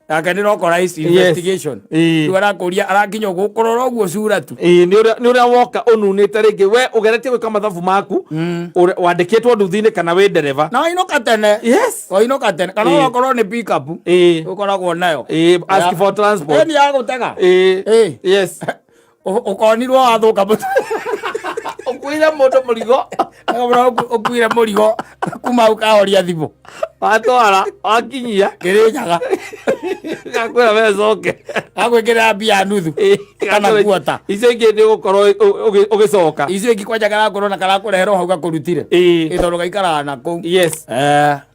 Nake nĩ localized investigation. Rĩu arakũria arakinya ũguo kũrora ũguo cura tu. Ĩĩ, nĩ ũrĩa woka ũnunĩte rĩngĩ we ũgeretie gwĩka mathabu maku, wandĩkĩtwo nduthi-inĩ kana wĩ ndereba. Na wainũka tene. Wainũka tene kana okorwo nĩ pick up ũkoragwo nayo. Ĩĩ, ask for transport. Ĩni ya gũtega. Ũkonirwo wathũka mũtwe. Ũkuire mũndũ mũrigo. Ũkuire mũrigo kuma hau kahoria thimũ. Watwara wakinyia. Kĩrĩnyaga. Gakwĩra we coke. Gagwĩkĩrĩra mbia nuthu. Kana kuota. Icio ingĩ nĩ ũgũkorwo ũgĩcoka. Icio ingĩ kwanja karakorwo na karakũrehera o hau gakũrutire. Ĩ tondũ gaikaraga na kũu.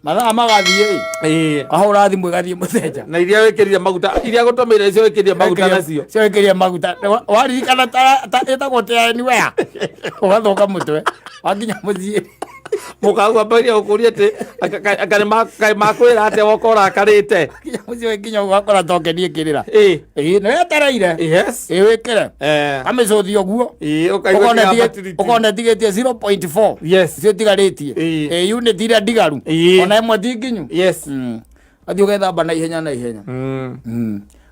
Mathaa magathiĩ. Wahũra thimũ ĩgathiĩ mũtheja. Na iria wĩkĩrire maguta, iria gũtũmĩire icio wĩkĩrire maguta nacio. Cio wĩkĩrire maguta. Waririkana ta ĩtagwo ta anywhere. Ũgathũka mũtwe. Wakinya mũciĩ. Mũkagwambĩrĩria gũkũria atĩ kaĩ makwĩra atĩa woka ũrakarĩte. Kinya mũciĩ nginya ũgakora tokeni ĩkĩrĩra. Ĩĩ, nĩ wetereire. Ĩĩ, wĩkĩre. Kamĩcũthi ũguo. Ũkaigua kĩgamba tiriti. Ũkona ĩtigĩtie 0.4. Icio itigarĩtie. Ĩĩ, unit iria ndigaru. Ona ĩmwe ti nginyu. Athiĩ ũgethamba na ihenya na ihenya.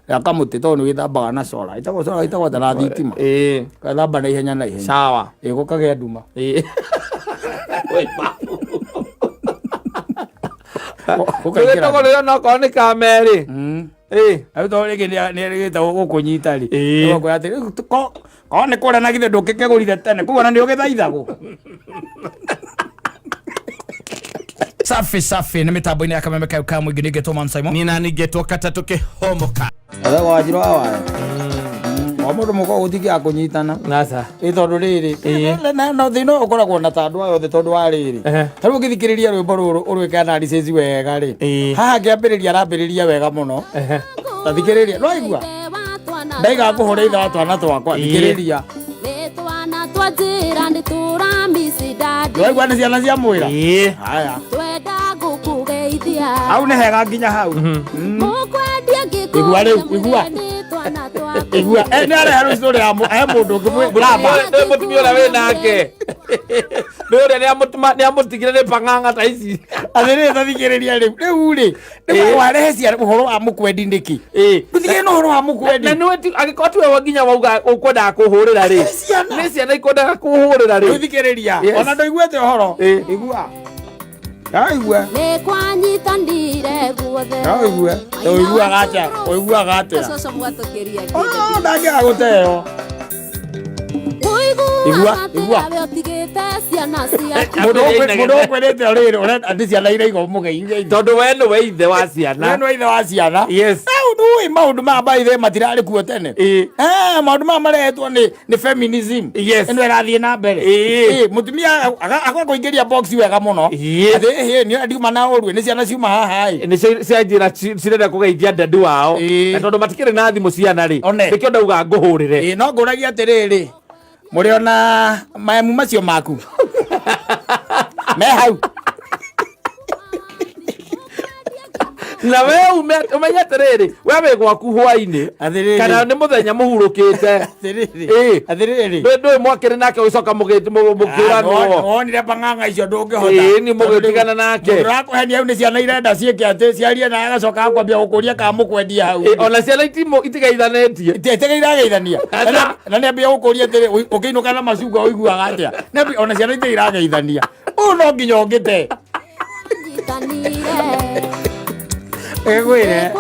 Ya kamũtĩ tondũ nĩ wĩthambaga na cora. Ĩtagwo cora, ĩtagwo atĩa na thitima. Ũgethamba na ihenya na ihenya. Sawa. Ĩĩ, gũkagĩa nduma. Ũkaingĩra. Tũgĩtagwo rĩo no korwo nĩ ka merĩ. Rĩu tondũ rĩngĩ nĩ erĩgĩte gũkũnyita rĩ. Ũgakwĩra atĩ rĩu korwo nĩ kũrĩa na githĩ ndũngĩkĩgũrire tene koguo ona nĩ ũgĩthaithagwo. Safi safi nĩ mĩtambo-inĩ ya kameme kau ka mũingĩ ningĩtwo Man Simon. Nina ningĩtwo katatũ kĩhomoka. Ethagwo wanjirũ wa waya. O mũndũ mũkoragwo gũtikĩaga kũnyitana. Nasa. Ĩ tondũ rĩrĩ na thĩna ũyũ ũkoragwo na ta andũ aya othe tondũ wa rĩrĩ ta rĩu ũngĩthikĩrĩria rwĩmbo rũrũ ũrwĩke analysis wega rĩ, haha ngĩambĩrĩria arambĩrĩria wega mũno. Ta thikĩrĩria, nĩwaigua ndaiga ngũhũre ithe wa twana twakwa. Thikĩrĩria, nĩwaigua nĩ ciana cia mwĩra. Haya, hau nĩ hega nginya hau. Igua rĩu, igua, igua. Nĩ arehe rũciũ rĩa he mũndũ ũngĩ raba. Nĩ mũtumia ũrĩa wĩ nake. Nĩ ũrĩa nĩ amũtigire nĩ pang'ang'a ta ici. Atĩrĩrĩ, tathikĩrĩria rĩu, rĩu rĩ, rĩu warehe ciana ũhoro wa mũkwendi nĩkĩ? Ndũthikĩrĩrie na ũhoro wa mũkwendi. Na nĩwe angĩkorwo tiwe nginya wauga ũkwendaga kũhũrĩra rĩ. Ciana. Nĩ ciana ikwendaga kũhũrĩra rĩ. Rĩu thikĩrĩria. Ona ndũiguĩte ũhoro. Igua. Aigua. Aigua. Ũiguaga atĩa? Ũiguaga atĩa? Oh, ndangĩaga gũteo. Igua, igua. Mũndũ ũkwĩrĩte rĩrĩ ũrenda atĩ ciana iraiga ũmũgeithie. Tondũ we nĩwe ithe wa ciana. We nĩwe ithe wa ciana. Rĩu ndũĩ maũndũ maya by the way matirarĩ kuo tene. Maũndũ maya marehetwo nĩ feminism. Ĩno ĩrathiĩ na mbere. Mũtumia agakũingĩria box wega mũno. Atĩ ĩhĩ nĩ ndiuma na ũru nĩ ciana ciuma haha ĩ. Nĩ cia njĩra cirenda kũgeithia dadi wao. Na tondũ matikĩrĩ na thimũ ciana rĩ. Nĩkĩo ndauga ngũhũrĩre. Ĩĩ, no ngũragia atĩrĩrĩ, mũrĩ ona maemu macio maku me hau? Na we ume umenye atĩrĩrĩ, we wĩ gwaku hwainĩ Atĩrĩrĩ. kana nĩ mũthenya mũhurũkĩte. Atĩrĩrĩ. Atĩrĩrĩ. Atĩrĩrĩ. Ndũĩ mwakĩrĩ nake ũgĩcoka mũkĩũranwo. Wonire bang'ang'a icio ndũngĩhota. Ĩĩ, nĩ mũgĩtigana nake. Mũndũ ũrakũhenia hau nĩ ciana irenda ciĩke atĩ ciarie nawe agacoka akwambia gũkũria kana mũkwendia hau. Ĩĩ, ona ciana itigeithanĩtie. Itiga irageithania. Na nĩ ambia gũkũria atĩrĩ, ũkĩinũka na macungwa ũiguaga atĩa? Ona ciana itiga irageithania. Ũyũ no nginya ũngĩte. Ĩgwĩre.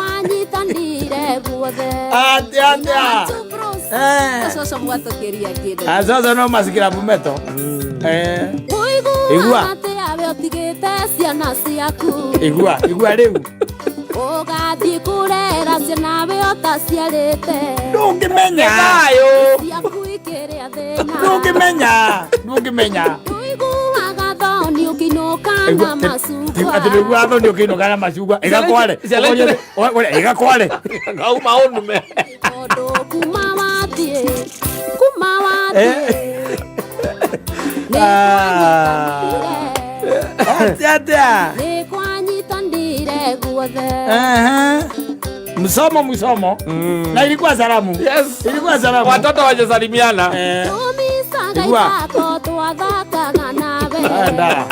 Atĩa atĩa. Azozo no masikira bumeto. Igua. Igua, igua rĩu. Ũgathiĩ kũrera ciana we ũtaciarĩte. Ndũngĩmenya. Thayũ. Ciaku ikĩrĩa thĩna. Ndũngĩmenya. Ndũngĩmenya. Ũiguaga thoni ũkĩinũka na macungwa. Atĩ nĩguo thoni ũkĩinũka na macungwa. Ĩgakware. Ciana itirĩ- Ĩgakware. Kauma ũnume. Tondũ kuma wathiĩ, kuma wathiĩ. Nĩ Atĩa atĩa. Nĩ kwanyitanire guothe. Msomo msomo. Na ilikuwa salamu. Ilikuwa salamu. Watoto wajasalimiana. Tũmicaga Igua. ithako twathakaga nawe. Anda.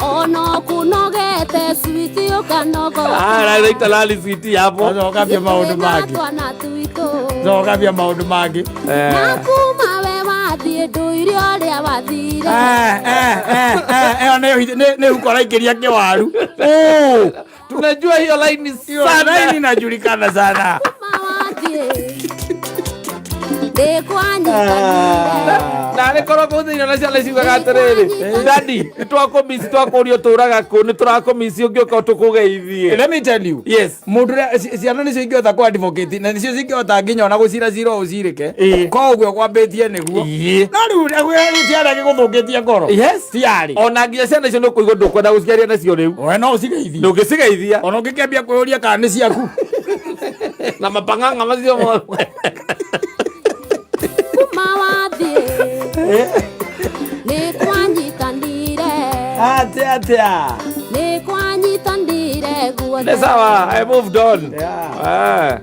Ono kunogete switi ukanogoka. Araita lali switi hapo. Coka maundu mangi. Twana twitũ. Coka maundu mangi. Na kuma we wathiĩ ndũire ũrĩa wathire. Ĩyo nĩ huko araingĩria kĩwaru. Tunajua hiyo line Hiyo sana. line inajulikana sana. Kuma wathiĩ ndĩkwanyitanire. Na nä korwo kå thä inä na ciana ciugaga atä rä rä dadi nä twakåmici twakå rio tå raga kå nä tå rakåmici å ngä å ka tå kå geithie. Let me tell you. Yes. Mundu ũrĩa ciana nĩcio ingĩhota kũ advocate na nĩcio cingĩhota nginya ona gũcira cira ũyũ ũcirĩke. Ĩĩ. Koguo kwambĩtie nĩguo. Ĩĩ. No rĩu ti arĩa gĩgũthũkĩtie ngoro. Yes. Ti arĩ. Ona nginya ciana icio nä å kå igua ndå kwenda gå ciaria nacio rä u. We no ũcigeithie. Ndå ngä cigeithia. Ona ũngĩkĩambia kwĩyũria kana nĩ ciaku. Na mapang'ang'a macio mothe. Kuma wathiĩ nĩkwanyitanire. Atĩa atĩa. Nĩkwanyitanire guothe. Nĩ sawa, I moved on. Yeah. Ah.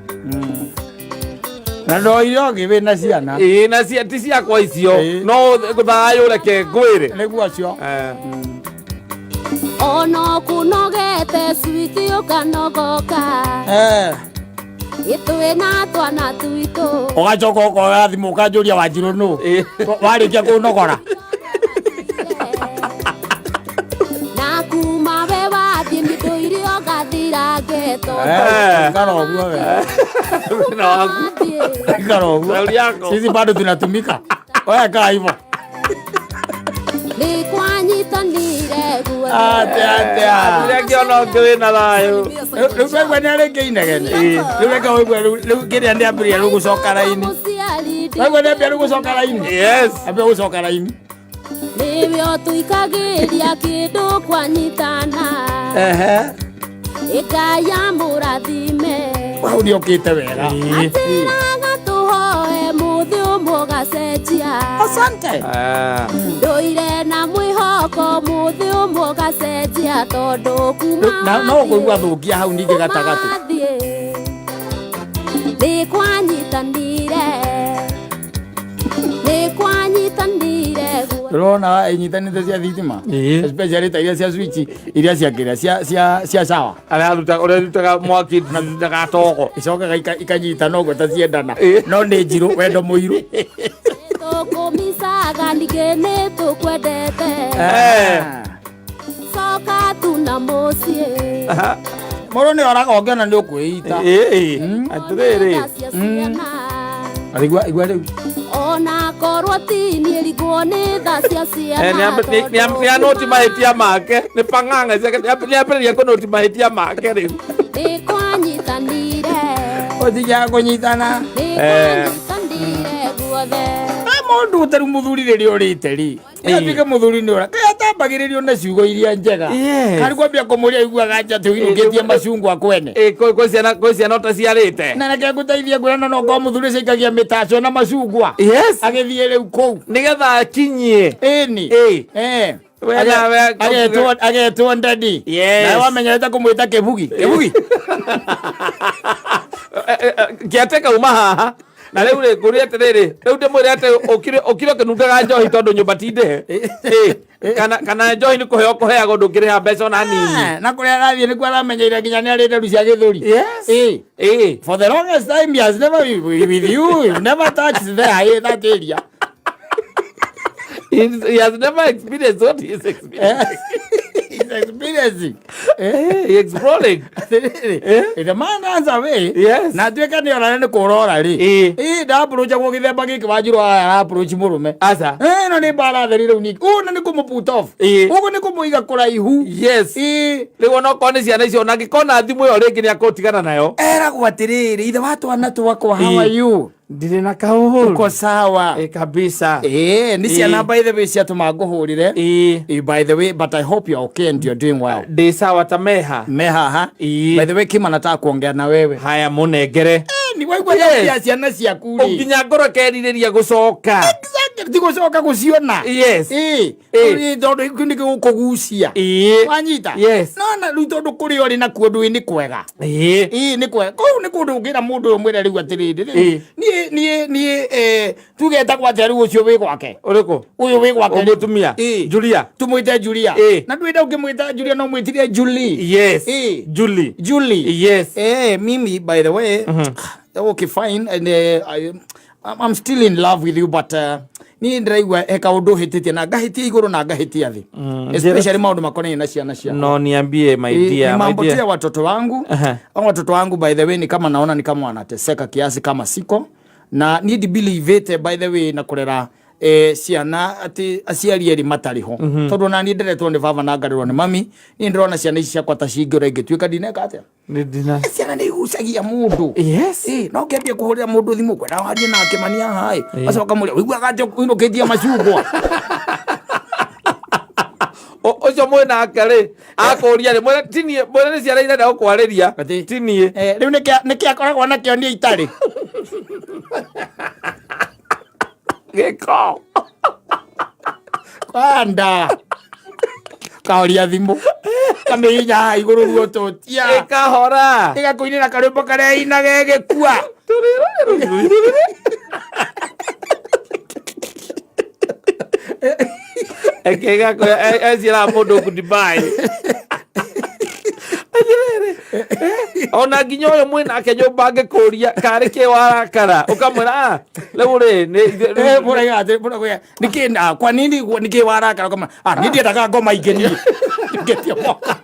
Na ndoire ũngĩ wĩna ciana. Ĩĩ, na ti ciakwa icio. Ĩĩ. No thayũ reke ngwĩre. Nĩguo acio. Eh. Ono kunogete switi ukanogoka. Eh. Ithuĩ na twana twitũ. Ũgacoka ũkoya thimũ ũkanjũria Wanjirũ nũ. Ĩĩ. Warĩkia kũnogora. Na kuma we wathiĩ mĩndũire ũgathira ngeto. Eh, ikara ũguo we. Wĩna waku. Ikara ũguo. Shauri yako. Sisi bado tunatumika. Wewe kaa hivyo. Nĩkwanyitanire guothe. Atĩa atĩa. Rĩrĩa ngĩona ũngĩ wĩna thayũ. Rĩu waigua nĩ arĩkia inegene. Rĩu reke ũigue rĩu kĩrĩa nĩ ambĩrĩria rĩu gũcoka raini. Mũciari Waigua nĩ ambia rĩu gũcoka raini. Yes. Ambia gũcoka raini. nĩwe ũtũikagĩria kĩndũ kwanyitana. Ehe. Ĩkaya mũrathime. Hau nĩ ũkĩte wega. Atĩraga tũhoe mũthĩ ũmwe ũgacenjia. Asante. Ah. Ndũire na mwĩhoko mũthĩ ũmwe ũgacenjia tondũ kuma Na no ũkũigua thũkia hau ningĩ gatagatĩ. wathiĩ nĩkwanyitanire. Nĩkwanyitanire guothe. Ũrona inyitanĩte cia thitima. Ĩĩ. Especially ta iria cia switch iria cia kĩrĩa cia shower. Ũrĩa arutaga mwaki ndagatogo. Icokaga ikanyitana ũguo ta ciendana. Ĩĩ. No nĩ njirũ wendo mũirũ. Tũkũmicaga ningĩ nĩtũkwendete. Eh. Coka tu na mũciĩ. Mũndũ nĩ oraga ũngĩona nĩ ũkwĩita. Ĩĩ. Atĩrĩrĩ. Tha cia ciana. Igua igua rĩu. Ona korwo ti niĩ rigwo nĩ tha cia ciana. Nĩ anoti mahĩtia make nĩ pang'ang'a ciake nĩ ambĩrĩria kũnoti mahĩtia make rĩu. Nĩkwanyitanire. Ũtigaga kũnyitana. Nĩkwanyitanire guothe. Mũndũ ũtarĩ mũthuri rĩrĩa ũrĩte rĩ. Atuĩke mũthuri nĩ ũra. Kaĩ atambagĩrĩrio na ciugo iria njega. Yes. Karĩ kwambia kũmũria aiguaga nja atĩ ũinũkĩtie macungwa kwene. Ĩĩ, kwĩ ciana ũtaciarĩte. Na reke ngũteithie ngwĩra no ngorwo mũthuri ũcio aikagia mĩtaco na macungwa. Yes. Agĩthiĩ rĩu kũu. Nĩgetha akinyie. Ĩni. Ĩĩ. Eh. We nawe Agetwo ndadi. Yes. Nawe wamenyerete kũmwĩta kĩbugi. Kĩbugi. Kĩate kauma haha. Na rĩu rĩ ngũrie atĩrĩrĩ rĩu ndĩmwĩre atĩ ũkire ũkĩnungaga njohi tondũ nyũmba ti ndĩhe. Ĩĩ. Kana njohi nĩ kũheo kũheagwo ndũngĩrĩha mbeca ona nini. Na kũrĩa arathiĩ nĩkuo aramenyeire nginya nĩ arĩ nderu cia gĩthũri. Yes. Ĩĩ. Ĩĩ. For the longest time he has never been with you. You've never touched there, that area. He has never experienced what he is experiencing. He's experiencing. He exploring. Atĩrĩrĩ, the man runs away. Yes. Na atuĩka nĩ orana nĩ kũrora rĩ. Ĩĩ. Ĩĩ ndaapproachagwo gĩthemba gĩkĩ Wanjirũ aya araapproach mũrũme. Aca. Ĩno nĩ mbara theri rĩu ningĩ. Ũũ nĩ kũmũ put off. Ĩĩ. Ũguo nĩ kũmũiga kũraihu. Yes. Ĩĩ. Rĩu ona okorwo nĩ ciana icio ona angĩkona thimũ ĩyo rĩngĩ nĩ akũtigana nayo. Eragwo atĩrĩrĩ, ithe wa twana twakwa, how are you? Ndirĩ na kaũhũru. Uko sawa. Ĩĩ kabisa. Ĩĩ, nĩ ciana Ĩĩ. by the way ciatũma ngũhũrĩre. Ĩĩ. Ĩĩ, by the way, but I hope you're okay and you're doing well. Ndĩ sawa ta meha. Me haha. Ĩĩ. By the way, Kim anataka kuongea na wewe. Haya mũnengere. Ni waigua Yes. yes. Ciana ciaku rĩ. Nginya ngoro kerirĩria gũcoka. Exactly. Ti gũcoka gũciona. Yes. Ĩĩ. Ĩĩ. Ĩĩ, tondũ kĩu nĩ gĩgũkũgucia. Ĩĩ. Wanyita? Yes. No na rĩu tondũ kũrĩa ũrĩ nakuo ndũĩ nĩ kwega. Ĩĩ. Ĩĩ nĩ kwega. Kũu nĩ kũndũ ũngĩra mũndũ ũyũ mwĩre rĩu atĩrĩrĩ. Rĩu Ĩĩ. niĩ niĩ niĩ eh, tuge etagwo atĩa rĩu ũcio wĩ gwake? Ũrĩkũ? Ũyũ wĩ gwake. rĩ. Mũtumia. Ĩĩ. Julia. Tumwĩte Julia. Ĩĩ. Na ndwĩnda ũngĩmwĩta Julia no mwĩtire Julie. Yes. Ĩĩ. Julie. Julie. Yes. Eh, mimi by the way, okay fine and I'm still in love with you but niĩ ndĩraigua he kaũndũ hĩtĩtie na ngahĩtia igũrũ na ngahĩtia thĩ, especially maũndũ makonainie na ciana ciakwa. No niambie, my Ni dear, my mambo tu ya dear. watoto wangu. Aha. Hao watoto wangu, by the way, ni kama naona ni kama wanateseka kiasi kama siko na niĩ ndibelievĩte, by the way, na kũrera ciana atĩ aciari erĩ matarĩ ho, tondũ ona niĩ nderetwo nĩ baba na ngarerwo nĩ mami. Niĩ ndĩrona ciana ici ciakwa ta cingĩũra ingĩtuĩka ndineka atĩa. Nĩ ndina. Ciana nĩ igucagia mũndũ. Yes. Eh, no ngĩambia kũhũrĩra mũndũ thimũ kwenda warie nake mania haĩ, acoka mũrĩa ũiguaga atĩ ũinũkĩtie macungwa. Ũcio mwĩ nake rĩ, akũria rĩ, mwĩre ti niĩ, mwĩre nĩ ciana irenda gũkwarĩria. Atĩ? Ti niĩ. Eh, rĩu nĩkĩ akoragwo nakĩo niĩ itarĩ? Gĩko. Kwanda kahoria thimũ kamĩhinya haha igũrũ ruototia. Ĩkahora. Ĩgakũinĩra karwĩmbo karĩa inaga ĩgĩkua. Eciĩraga mũndũ goodbye. Atĩrĩrĩ, ona nginya ũyũ mwĩ nake nyũmba angĩkũria karĩ kĩ warakara, ũkamwĩra, "Ah, rĩu rĩ Eh, mũraiga atĩ mũraiga nĩkĩ na kwa nini nĩkĩ warakara?" Ũkamwĩra, "Ah, niĩ ndiendaga ngoma ingĩ niĩ." Ngĩtie mwaka.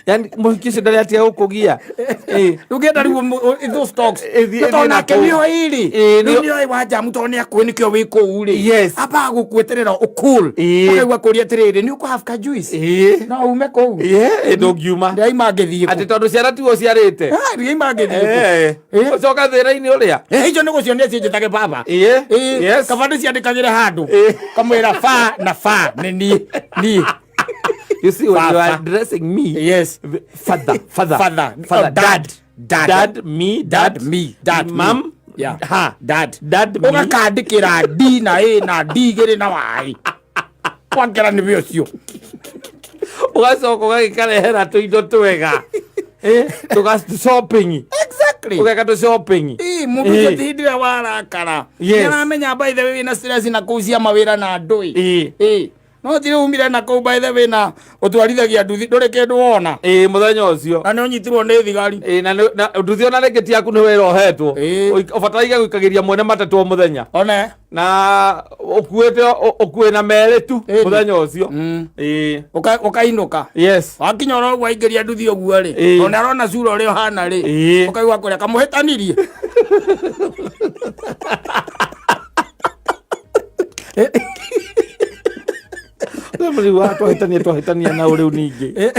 Yani mũhiki ũcio ndarĩ atiga gũkũgia. Ĩ. Rĩu ngĩenda rĩu those talks. Ĩthiĩ- Na tondũ ĩthiĩ nake na kũu. nĩoĩ rĩ. Ĩ, Rĩu nĩoĩ wa njamu tondũ nĩakũĩ nĩkĩo wĩ kũu rĩ. Yes. Ambaga gũkweterera ũcool. Ĩ. Ũkaigua kũria atĩrĩrĩ, nĩ ũkũ have ka juice? Ĩ. No ume kũu. Ĩ, ĩ, ndũngiuma. Ndĩraima ngĩthiĩ Atĩ kũ? tondũ ciana tiwe ũciarĩte. Ah, ndĩraima ngĩthiĩ kũ? Eh, Ĩ. ũcoka thĩna-inĩ ũrĩa. Eh, icio nĩ gũcionia ciĩnjĩtage baba. Ĩ. Ĩ, Yes. kaba ndĩciandĩkagĩre handũ. Ĩ. Kamwĩra ba na ba nĩ niĩ. Niĩ. You see, when you are Baba. addressing me, Yes. Father, father, Father. Father, Oh, dad. Dad. Dad, me, Dad, me, dad, me. Mom, Yeah. ha, Dad. Dad, me. Ũgakandĩkĩra D na A na D igĩrĩ na Y. Wakera nĩwe ũcio. Ũgacoka ũgagĩkarehera tũindo twega. Eh, tũga shopping. Exactly. Ũgeka tũ shopping. Ĩ, mũndũ ũcio Ĩ. ti hĩndĩ ĩrĩa warakara. Yes. Nĩaramenya by the way wĩna stress na kũu cia mawĩra na andũ ĩ. Ĩ. Ĩ. No ti rĩu umire na kũu by the way na ũtwarithagia nduthi ndũrĩ kĩndũ wona. Ĩ, mũthenya ũcio. Na nĩ ũnyitirwo nĩ thigari. Ĩ, na na nduthi ona rĩngĩ ti yaku nĩ wĩra ũhetwo. Ĩ. Ũbataraire gũikagĩria mwene matatũ o mũthenya. One. Na ũkuĩte ũkuĩ na merĩ tu Ĩ. mũthenya ũcio. Ĩ. Ũkainũka. Yes. Wakinya oro ũguo aingĩria nduthi ũguo rĩ. Ĩ. Ona arona cura ũrĩa ũhana rĩ. Ĩ. Ũkaigua kũrĩa kamũhĩtanirie. Rĩu twahĩtania twahĩtania na rĩu ningĩ.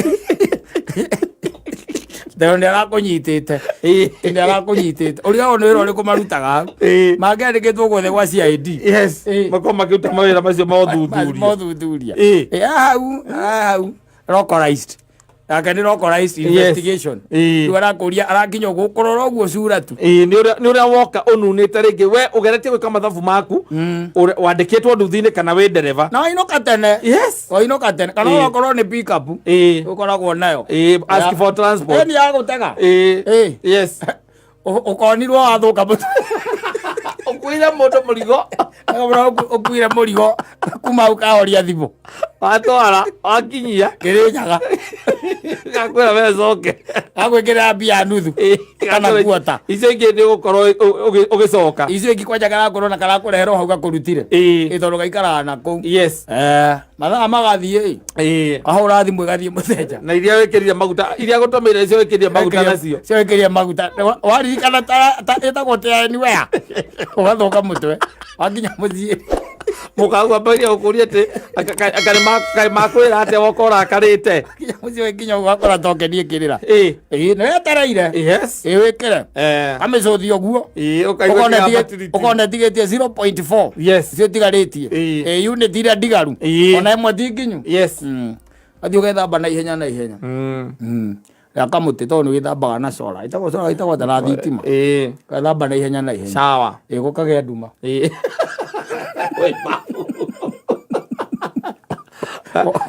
Tondũ nĩ arakũnyitĩte. Ĩ. Nĩ arakũnyitĩte. Ũrigagwo nĩ wĩra ũrĩkũ marutaga hau. Ĩ. Mangĩandĩkĩtwo guothe gwa CID. Yes. Ĩ. Makorwo makĩruta mawĩra macio ma ũthuthuria. Mothuthuria. Ĩ. Ĩ, hau hau localized. Nake nĩ localized investigation. Ĩ. Rĩu arakũria arakinya ũguo kũrora ũguo cura tu. Ĩ, nĩ ũrĩa woka ũnunĩte rĩngĩ we ũgeretie gwĩka mathabu maku wandĩkĩtwo nduthi-inĩ kana wĩ ndereba. Na wainũka tene. Yes. Wainũka tene. Kana Ĩ. ũgakorwo nĩ pick up. Ĩ. Ũkoragwo nayo. Ĩ, ask for transport. Ĩ, nĩ ya gũtega. Ĩ. Ĩ. Yes. Ũkonirwo wathũka mũtwe. Ũkuire mũndũ mũrigo. Ũkuire mũrigo kuma hau kahoria thimũ. Watwara wakinyia. Kĩrĩnyaga. Gakwĩra we coke. Agwĩkĩrĩra mbia nuthu. Kana kuota. Icio ingĩ nĩ ũgũkorwo ũgĩcoka. Icio ingĩ kwanja karakorwo na karakũrehera o hau gakũrutire. Ĩ. Ĩ, tondũ gaikaraga na kũu. Yes. Eh, mathaa magathiĩ ĩ. Ĩ. Wahũra thimũ ĩgathiĩ mũthenya. Na iria wĩkĩrire maguta, iria gũtũmĩire icio wĩkĩrire maguta nacio. Cio wĩkĩrire maguta. Waririkana ta ĩtagwo ta anywhere. Ũgathũka mũtwe. Wakinya mũciĩ. Mũkagwambagia gũkũria atĩ kaĩ makwĩra atĩa woka ũrakarĩte. Kinya mũciĩ wĩkinya ũguo wakora tokeni ĩkĩrĩra. Ĩ. Ĩ, nĩ wetereire. Yes. Ĩ, wĩkĩre. Eh. Kamĩcũthi ũguo. Ĩ, ũkaigua kĩamba tiriti. Ũkona ĩtigĩtie 0.4. Yes. Icio itigarĩtie. Ĩ. Ĩ, unit iria ndigaru. Ĩ. Ona ĩmwe ti nginyu. Yes. Athiĩ ũgethamba na ihenya na ihenya. Ya kamũtĩ tondũ nĩ wĩthambaga na cora. Ĩtagwo cora, ĩtagwo ta na thitima. Ĩ. Ũgethamba na ihenya na ihenya. Sawa. Ĩ, gũkagĩa nduma. Ĩ. Kwĩ babu.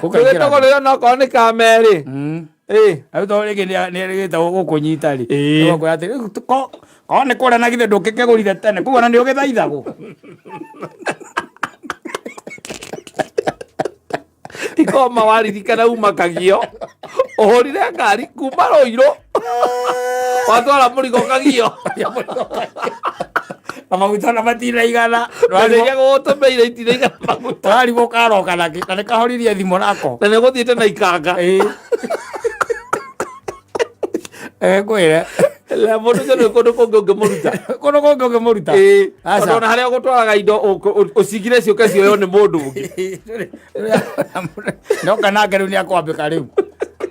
Ũkaingĩra. Tũgĩtũgũrĩra nokorwo nĩ kamerĩ. Ĩ. Rĩu tondũ rĩngĩ nĩerĩgĩte gũkũnyita rĩ. Ĩĩ. Ũgakwĩra atĩ rĩu ko nĩ kũrĩa na githĩ ndũngĩkĩgũrire tene koguo na nĩ ũgĩthaithagwo. Ikoma waririkana uma kagio. Ũhũrire ngari kuma Rũirũ. Watwara mũrigo kagio. Na maguta na matiraigana. Na rĩrĩa gũgũtũmĩire itiraigana maguta. Ũrarigwo ũkaroka nakĩ na nĩkahoririe thimũ nako. Na nĩgũthiĩte na ikanga. Ĩĩ. Kwĩre. La mũndũ ũcio nĩ kũndũ kũngĩ ũngĩmũruta. Kũndũ kũngĩ ũngĩmũruta. Ĩĩ. Aca. Tondũ ona harĩa ũgũtwaraga indo ũcigire ciũke cioywo nĩ mũndũ ũngĩ. Noka nake rĩu nĩakwambĩka rĩu.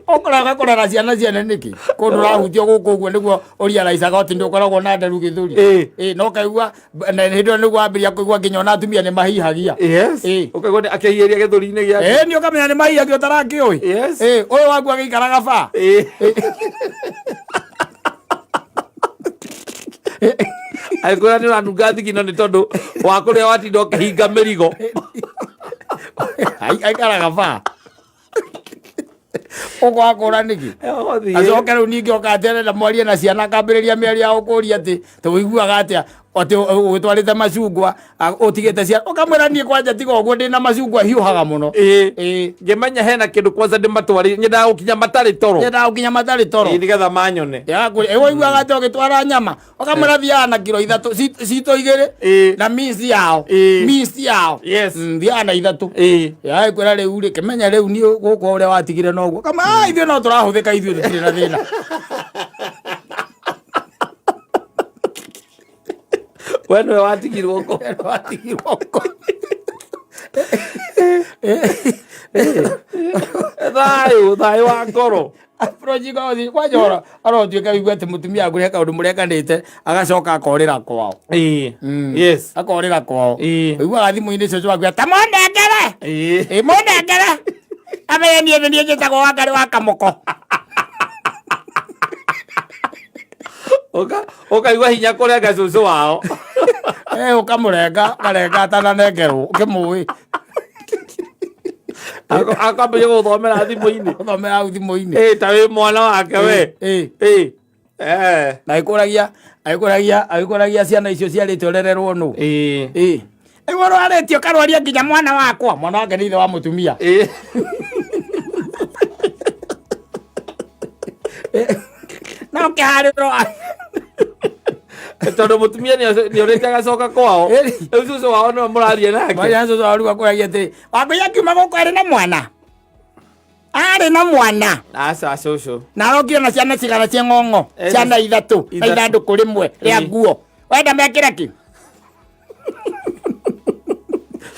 Ũkoraga kũrera ciana ciene nĩkĩ? Kũndũ ũrahutio gũkũ ũguo nĩguo ũriaraicaga atĩ ndũkoragwo na nderu gĩthũri. Ĩĩ. Ĩĩ no kaigua na hĩndĩ ĩyo nĩguo wambĩrĩria kũigua nginya ona atumia nĩ mahihagia. Yes. Ĩĩ. Ũkaigua nĩ akĩhiĩria gĩthũri-inĩ gĩake. Ĩĩ nĩ ũkamenya nĩ mahihagia ũtarakĩũĩ. Yes. Ĩĩ ũyũ waku agĩikaraga ba. Ĩĩ. Agĩkwĩra nĩ ũranunga thigino nĩ tondũ wa kũrĩa watinda ũkĩhinga mĩrigo. Aikaraga ba. Ũkwakũra nĩkĩ? Ũgũthiĩ. Acoke rĩu ningĩ oka atĩ arenda mwarie na ciana akambĩrĩria mĩario ya gũkũria atĩ tũiguaga atĩa atĩ ũgĩtwarĩte macungwa ũtigĩte ciana ũkamwĩra niĩ kwanja tiga ũguo ndĩna macungwa hiũhaga mũno. Ĩĩ. Ĩĩ. Ngĩmenya hena kĩndũ kwanza ndĩmatwarĩire nyendaga gũkinya matarĩ toro. Nyendaga gũkinya matarĩ toro. Ĩĩ, nĩgetha manyone. Ũiguaga atĩa ũgĩtwara nyama ũkamwĩra thiaga na kiro ithatũ citũ igĩrĩ Ĩĩ. na minci yao. Ĩĩ. Minci yao. Yes. Thiaga na ithatũ. Ĩĩ. Ya kwĩra rĩu rĩ kĩmenya rĩu niĩ gũkũ ũrĩa watigire noguo kama "Ah, ithuĩ no tũrahũthĩka ithuĩ tũtirĩ na thĩna. We nĩwe watigirwo kũ. Watigirwo kũ. Thayũ, thayũ wa ngoro. Approach ikawa kwanja ora arotuĩka wĩigua atĩ mũtumia waku he kaũndũ mũrekanĩte agacoka akorĩra kwao. Ĩĩ. Yes. Akorĩra kwao. Ĩĩ. Ũiguaga thimũ-inĩ cũcũ waku ta mũnengere. Ĩĩ. Ĩ mũnengere. Amenye niĩ nĩ niĩ njĩtagwo Wangarĩ wa Kamũko. Ũkaigua hinya kũrenga cũcũ wao. Ũkamũrenga, ũkarenga atananengerwo ũkĩmũĩ. Akambĩrĩria gũthomera thimũ-inĩ. Gũthomera hau thimũ-inĩ. Ĩĩ, ta wĩ mwana wake we. Ĩĩ. Ĩĩ. Eh. Na agĩkũragia ciana icio ciarĩte ũrererwo nũ. Ĩĩ. Ĩĩ. Rĩu ũrwarĩtie ũkarwaria nginya mwana wakwa. Mwana wake nĩ ithe wa mũtumia. Ĩĩ. No kĩharĩro. Tondũ mũtumia nĩ orĩte agacoka kwao. Ĩĩ. Rĩu cũcũ wao nĩwe mũraria nake. Mwaria cũcũ wao rĩu akũragia atĩrĩ, Wangũi akiuma gũkũ arĩ na mwana. Arĩ na mwana. Aca cũcũ. Na arokire na ciana cigana cia ng'ong'o. Ciana ithatũ na Ithatũ. ithandũkũ rĩmwe rĩa Ĩĩ. nguo. Wenda mekĩre kĩ?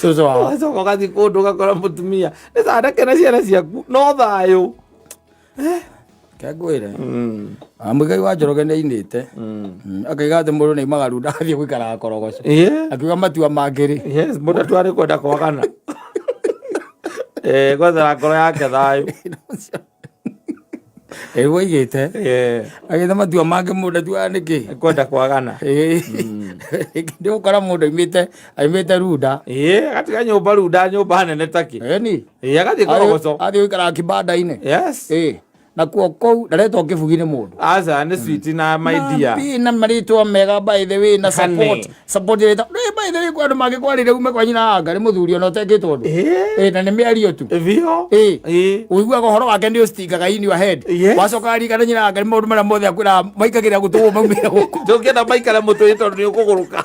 Cũcũ wao. Ũgacoka ũgathiĩ kũndũ ũgakora mũtumia. Nĩ sandake na ciana ciaku no thayũ. Kengwĩre. Mũigai wa Njoroge nĩ ainĩte. Akaiga atĩ mũndũ nĩ aimaga runda agathiĩ gũikaraga korogoco. Ĩĩ. Akiuga matua mangĩ rĩ. Yes, mũndũ atua nĩ kwenda kwagana. Gwethera ngoro yake thayũ. Ĩĩ oigĩte. Ĩĩ. Agĩte matua mangĩ mũndũ atuaga nĩkĩ? Kwenda kwagana. Ĩĩ. Nĩ ũgũkora mũndũ aimĩte runda. Ĩĩ, agatiga nyũmba runda nyũmba nene takĩ. Ĩni. Ĩĩ, agathiĩ korogoco. Athiĩ gũikaraga kibanda-inĩ. Yes. Ĩĩ. Nakuo kũu ndaretwo kĩbugi nĩ mũndũ. Aca nĩ sweet na my dear. Na na marĩtwa mega by the way na Honey. support. Support ĩrĩa ĩta- by the way kwĩ andũ mangĩkwarĩria ume kwa nyina anga nĩ mũthuri ona ũtekĩtwo ũndũ. Ĩĩ. Ĩĩ, na nĩ mĩario tu. Biũ. Ĩĩ. Ĩĩ. Ũiguaga ũhoro wake nĩ ũstingaga in your head. Yes. Wacoka waririkana nyina anga nĩ maũndũ marĩa mothe akwĩraga maikagĩra gũtũ maumĩre gũkũ. Ndũngĩenda maikare mũtwe tondũ nĩ ũkũgũrũka.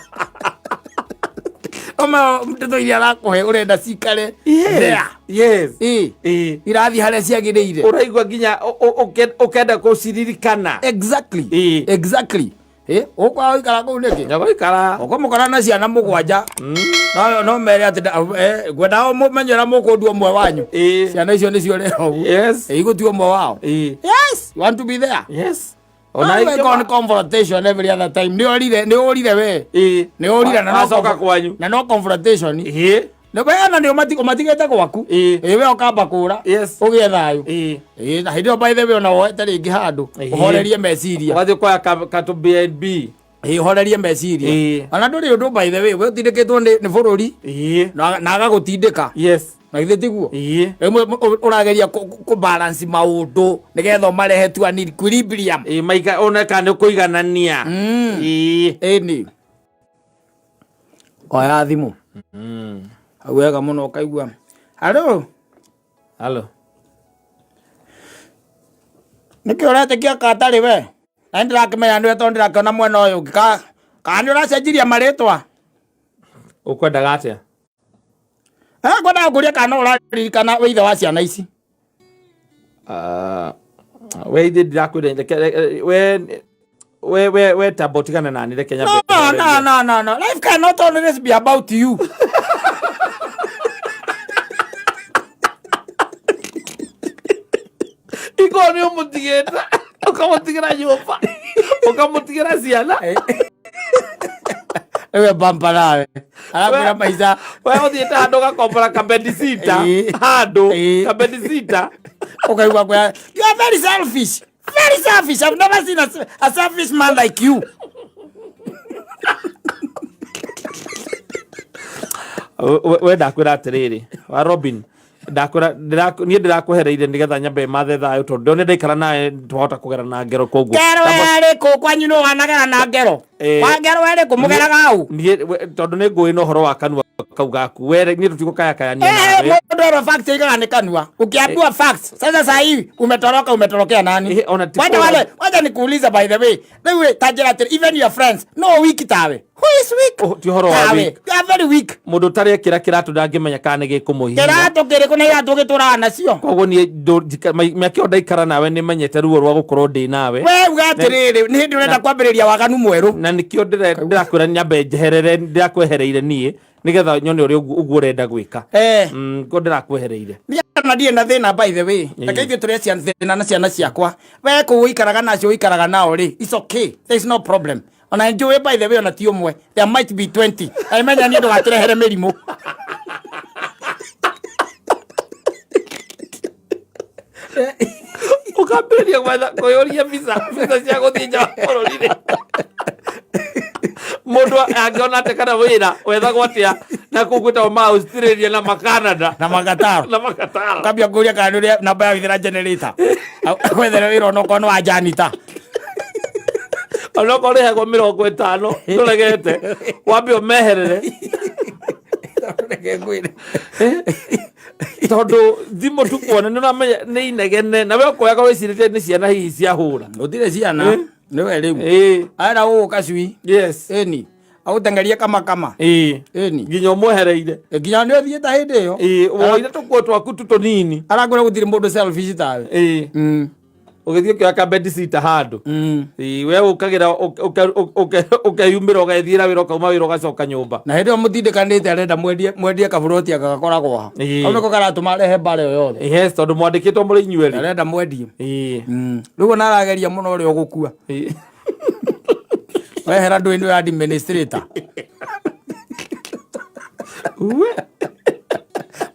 Oma ndeto iria arakũhe ũrenda cikare there. Yes. Ĩĩ. Ĩĩ. Irathiĩ harĩa ciagĩrĩire. Ũraigua nginya ũkenda kũciririkana. Exactly. Ĩĩ. Exactly. Ĩĩ, ũkwaga gũikara kũu nĩkĩ? Nyagũikara. Ũkũmũkora na ciana mũgwanja. No mere atĩ ngwendaga mũmenye ũrĩa mũkũndua ũmwe wanyu. Ĩĩ. Ciana icio nĩcio ũrera ũguo. Yes. Ĩĩ, igũtua ũmwe wao. Ĩĩ. Yes, you want to be there. Yes. Ona Ona ingĩ on confrontation every other time. Nĩ orire, nĩ ũrire we. Ĩĩ. Nĩ ũrire na no Wacoka kwanyu. Na no confrontation. Ĩĩ. Nĩ we ona nĩ ũmatigĩte gwaku. Ĩĩ. Ĩĩ we ũkamba kũra. Yes. Ũgĩe thayũ. Ĩĩ. Ĩĩ, na hĩndĩ ĩyo by the way ona woete rĩngĩ handũ. Ĩĩ. Ũhorerie meciria. Ũgathiĩ kuoya katũ B&B. Ĩ, ũhorerie meciria. Ĩ. Ona ndũrĩ ũndũ, by the way, we ũtindĩkĩtwo nĩ bũrũri na agagũtindĩka. Na githĩ tiguo? Rĩmwe ũrageria kũ balance maũndũ nĩgetha ũmarehe to an equilibrium. Ĩ, maika ona kana nĩ kũiganania. Ĩni oya thimũ hau wega mũno, ũkaigua halo. Halo. Nĩkĩ ũretĩkia katarĩ we na nĩ ndĩrakĩmenya nĩwe, tondũ ndĩrakĩona mwena ũyũ ũngĩ kana nĩ ũracenjirie marĩtwa? Ũkwendaga atĩa? Eh, ngwendaga kũria kana no ũraririkana wĩ ithe wa ciana ici. Ah, we ithe ndirakwĩra, we tamba ũtigane nani, reke nyambe. No, no, no, no, no. Life cannot always be about you. Ikorwo nĩ ũmũtigĩte, ũkamũtigĩra nyũmba, ũkamũtigĩra ciana. Ewe bamba nawe. Arakwĩra maica. We ũthiĩte handũ ũgakombora kabedisita handũ kabedisita. Ũkaigua kwĩa, you are very selfish. Very selfish. I've never seen a selfish man like you. We ndakwĩra atĩrĩrĩ, wa Robin, ndakwĩra niĩ ndĩrakwehereire nĩgetha nyambe mathe thayũ, tondũ ndone ndaikara nawe twahota kũgera na ngero, koguo Ngero ĩrĩkũ? Kwanyu nĩ wanagera na ngero? Kwa ngero ĩrĩkũ mũgeraga hau? Niĩ tondũ nĩ ngũĩ na ũhoro wa kanua kau gaku, we niĩ tũtigũkayakayania Eh, nawe. mũndũ erwo facts aigaga nĩ kanua. Ukiambiwa facts. Sasa saa hii umetoroka, umetorokea nani? Eh, ona ti Wacha kũra. wale, wacha nikuulize, by the way. Rĩu ta njĩra atĩrĩ, even your friends no weak tawe. Who is weak? Oh, ti ũhoro wa Tawe. weak. You are very weak. Mũndũ ũtarĩ ekĩra kĩratũ ndangĩmenya kana nĩ gĩkũmũhihinya. Kĩratũ kĩrĩkũ na iratũ gĩtũraga nacio? Koguo niĩ mĩaka ĩyo ndaikara nawe, nĩ menyete ruo rwa gũkorwo ndĩ nawe. We uga atĩrĩrĩ, nĩ hĩndĩ ũrenda kwambĩrĩria waganu mwerũ. Na nĩkĩo ndĩrakwĩra nyambe njeherere, ndĩrakwehereire niĩ nĩgetha nyone ũrĩa ũguo ũrenda gwĩka. Ngo ndĩrakwehereire. Niĩ ona ndirĩ na thĩna, by the way. Reke ithuĩ tũrĩe ciana thĩna na ciana ciakwa. We kũu ũikaraga nacio, ũikaraga nao rĩ, it's okay, there is no problem. Ona njũĩ, by the way, ona ti ũmwe, there might be 20. Aimenya niĩ ndũgatũrehere mĩrimũ. Ũkambĩrĩria gwetha kwĩyũria visa cia gũthiĩ nja wa bũrũri rĩ, mũndũ angĩona atĩa kana wĩra wethagwo atĩa na kũu gwĩtagwo ma Australia na ma Canada na Magataro. Na Magataro. Kambia ngũria kana nĩ ũrĩa namba ya withira generator kwethere wĩra, onokorwo nĩ wa janita. Onokorwo rĩhagwo 50 ndũregete, wambe ũmeherere. Reke ngwĩre. Tondũ thimũ tukuona nĩ ũramenya nĩ inegene, na we ũkoyaga wĩcirĩtie nĩ ciana hihi ciahũra. Gũtirĩ ciana. Nĩwe rĩu arenda gũgũka cui. Ĩni agũtengerie kamakama. Ĩni. Nginya ũmwehereire. Nginya nĩ ũthiĩte hĩndĩ ĩyo. Woire tũkuo twaku tu tũnini. Arakwĩra gũtirĩ mũndũ selfish tawe. Ũgĩthiĩ ũkĩoya kabedisita handũ. We ũkagĩra ũkeyumĩra, ũgethiĩra wĩra, ũkauma wĩra, ũgacoka nyũmba. Na hĩndĩ ĩyo mũtindĩkanĩte, arenda mwendie kaburoti aka gakoragwo ha. Kau nĩko karatũma arehe mbara ĩyo yothe. Yes, tondũ mwandĩkĩtwo mũrĩ inyuerĩ. Arenda mwendie. Rĩu ona arageria mũno ũrĩa ũgũkua. Wehera ndũĩ nĩ administrator.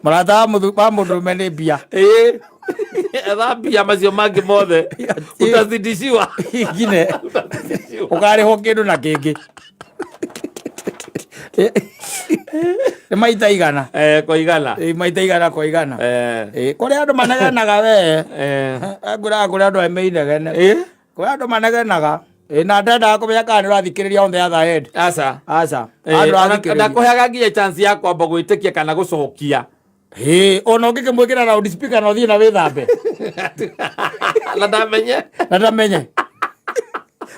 Mũrata wa mũndũrũme nĩ mbia. Etha mbia, macio mangĩ mothe utazidishiwa. Ingine ũkarĩhwo kĩndũ na kĩngĩ nĩ maita 100. Eh, kwa 100. Ĩ, maita 100 kwa 100. Kũrĩ andũ manegenaga we. Ngwĩraga kũrĩ andũ meinegene. Kũrĩ andũ manegenaga. Ĩ, na ndendaga kũmenya kana nĩ ũrathikĩrĩria on the other end. Aca. Aca. Andũ ũrathikĩrĩria. Ndakũheaga nginya chance ya kwamba gwĩtĩkia kana gũcokia. Ĩ, ona ũngĩkĩmwĩkĩra loud speaker na ũthiĩ na wĩthambe. Na ndamenye. Na ndamenye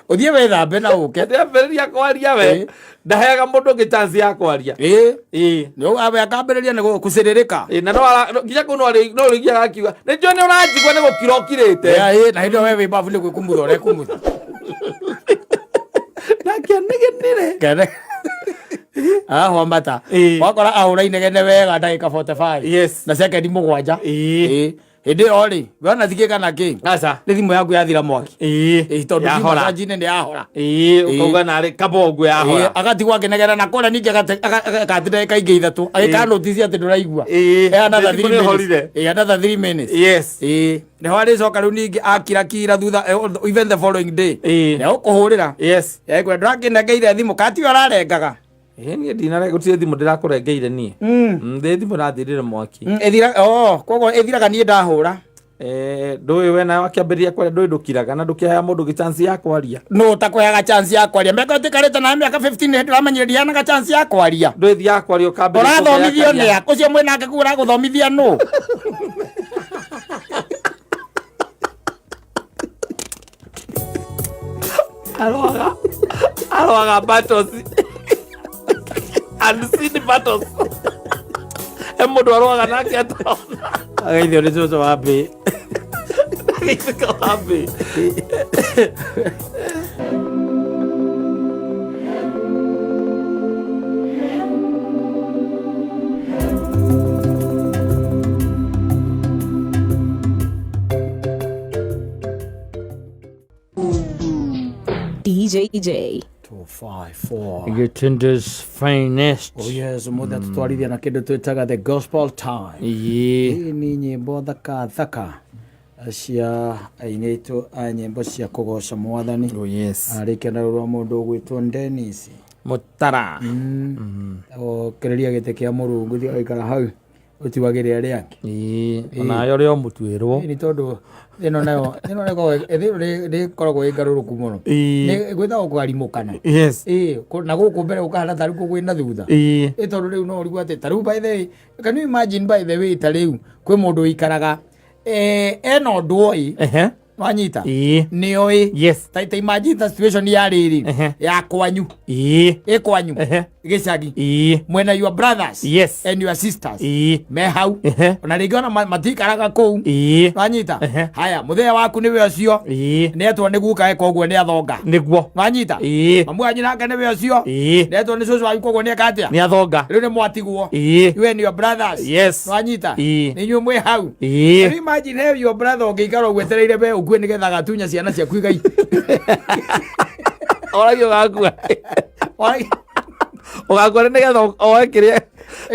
ũthiĩ wĩthambe na ũke. Ndĩambĩrĩria kwaria, we ndaheaga mũndũ ũngĩ chance ya kwaria. Nĩ awe akambĩrĩria nĩ gũcĩrĩrĩka. Na no nginya kũu no rĩgiaga akiuga nĩ njũĩ nĩ ũranjigua, nĩ gũkira ũkirĩte. Ĩ, na hĩndĩ ĩyo we wĩ babu nĩ gwĩkumutha ũrekumutha. Nake anegenire. Kene arahwa mata. Wakora ahũra inegene wega ndagĩka 45 na sekendi 7. Hĩndĩ ĩyo rĩ, we ona ti kĩ kana kĩ. Aca. Nĩ thimũ yaku yathira mwaki. Ĩĩ. Ĩĩ, tondũ thimũ Yahora. charge-inĩ nĩ yahora. Ĩĩ, ũkauga narĩ kaba ũguo yahora. Ĩĩ, agatigwo akĩnegena na kũrĩa ningĩ agatinda ndagĩka ingĩ ithatũ agĩkaga notice atĩ ndũraigua. Ĩĩ, Eh, another thimũ three nĩ minutes. ĩhorire. Ĩĩ, another 3 minutes. Yes. Ĩĩ, nĩho arĩcoka rĩu ningĩ akira kira thutha even the following day. Ĩĩ. Nĩ ũkũhũrĩra. Yes. Ekwenda ndũrakĩnengeire thimũ katiwe ũrarengaga. Ĩĩ, niĩ ndinare gũtirĩ thimũ ndĩrakũrengeire niĩ. Ndĩ thimũ ĩrathirire mwaki. Ĩthira oh, koguo ĩthiraga niĩ ndahũra. Eh, ndũĩ we nawe wakĩambĩrĩria kwaria ndũĩ ndũkiraga na ndũkĩheaga mũndũ gĩ chance ya kwaria. Nũ ũtakũheaga chance ya kwaria? Mĩaka ũtikarĩte nawe mĩaka 15 nĩ ndĩramenyire ndiheanaga chance ya kwaria. Ndũĩ thiaga kwaria ũkambĩrĩria Ũrathomithio kũgayakania. nĩ a? Ũcio mwĩnake kũu ũragũthomithia nũ? Aroaga aroaga battles unseen battles. He mũndũ aroaga nake atarona. Ageithio nĩ cũcũ wa mbĩ. Ageithĩka wa mbĩ. DJ J. 2, 5, 4. Gĩtinda's finest. Oh yes, ũmũthĩ atũtwarithia na kĩndũ twĩtaga the gospel time. Ĩĩ. Ĩĩ nĩ nyĩmbo thaka thaka cia aini aitũ a nyĩmbo cia kũgoca mwathani. Oh yes. Arĩkia na rũrũ rwa mũndũ ũgwĩtwo Dennis. Mũtara. Okĩrĩria gĩtĩ kĩa mũrungu thiĩ ũgaikara hau ũtiwagĩre arĩa angĩ. Ĩĩ, onayo rĩo mũtuĩrwo. Ĩĩ, nĩ tondũ ĩno nayo ĩno nĩkoragwo ĩno nĩ ĩkoragwo ĩ ngarũrũku mũno. Ĩĩ. Nĩ gwĩtagwo kũgarimũkana. Yes. Ĩĩ, na gũkũ mbere gũkahana tarĩu kũ kwĩna thutha. Ĩĩ. Ĩ tondũ rĩu no ũrigwo atĩ tarĩu by the way, can you imagine by the way ta rĩu kwĩ mũndũ ũikaraga ena ũndũ oĩ Ehe. wanyita Ĩĩ. nĩ oĩ Yes. ta imagine ta situation ya rĩrĩ Ehe. ya kwanyu Ĩĩ. ĩ kwanyu Ehe. gĩcagi Ĩĩ. mwena your brothers Yes. and your sisters Ĩĩ. me hau Ehe. ona rĩngĩ ona matikaraga kũu Ĩĩ. wanyita Ehe. haya mũthenya waku nĩwe ũcio Ĩĩ. nĩetwo nĩ guka eka ũguo nĩ athonga Nĩguo. wanyita Ĩĩ. mamu wanyu nake nĩwe ũcio Ĩĩ. nĩetwo nĩ cũcũ wanyu koguo nĩeka atĩa Nĩ athonga. rĩu nĩ mwatigwo Ĩĩ. you and your brothers Yes. wanyita Ĩĩ. nĩ inyuĩ mwĩ hau Ĩĩ. Can you imagine he your brother ũngĩikara ũgwetereire we ũkue nĩgetha agatunya ciana ciaku igai? Oragio ũgakua. Ũgakua nĩgetha oe kĩrĩa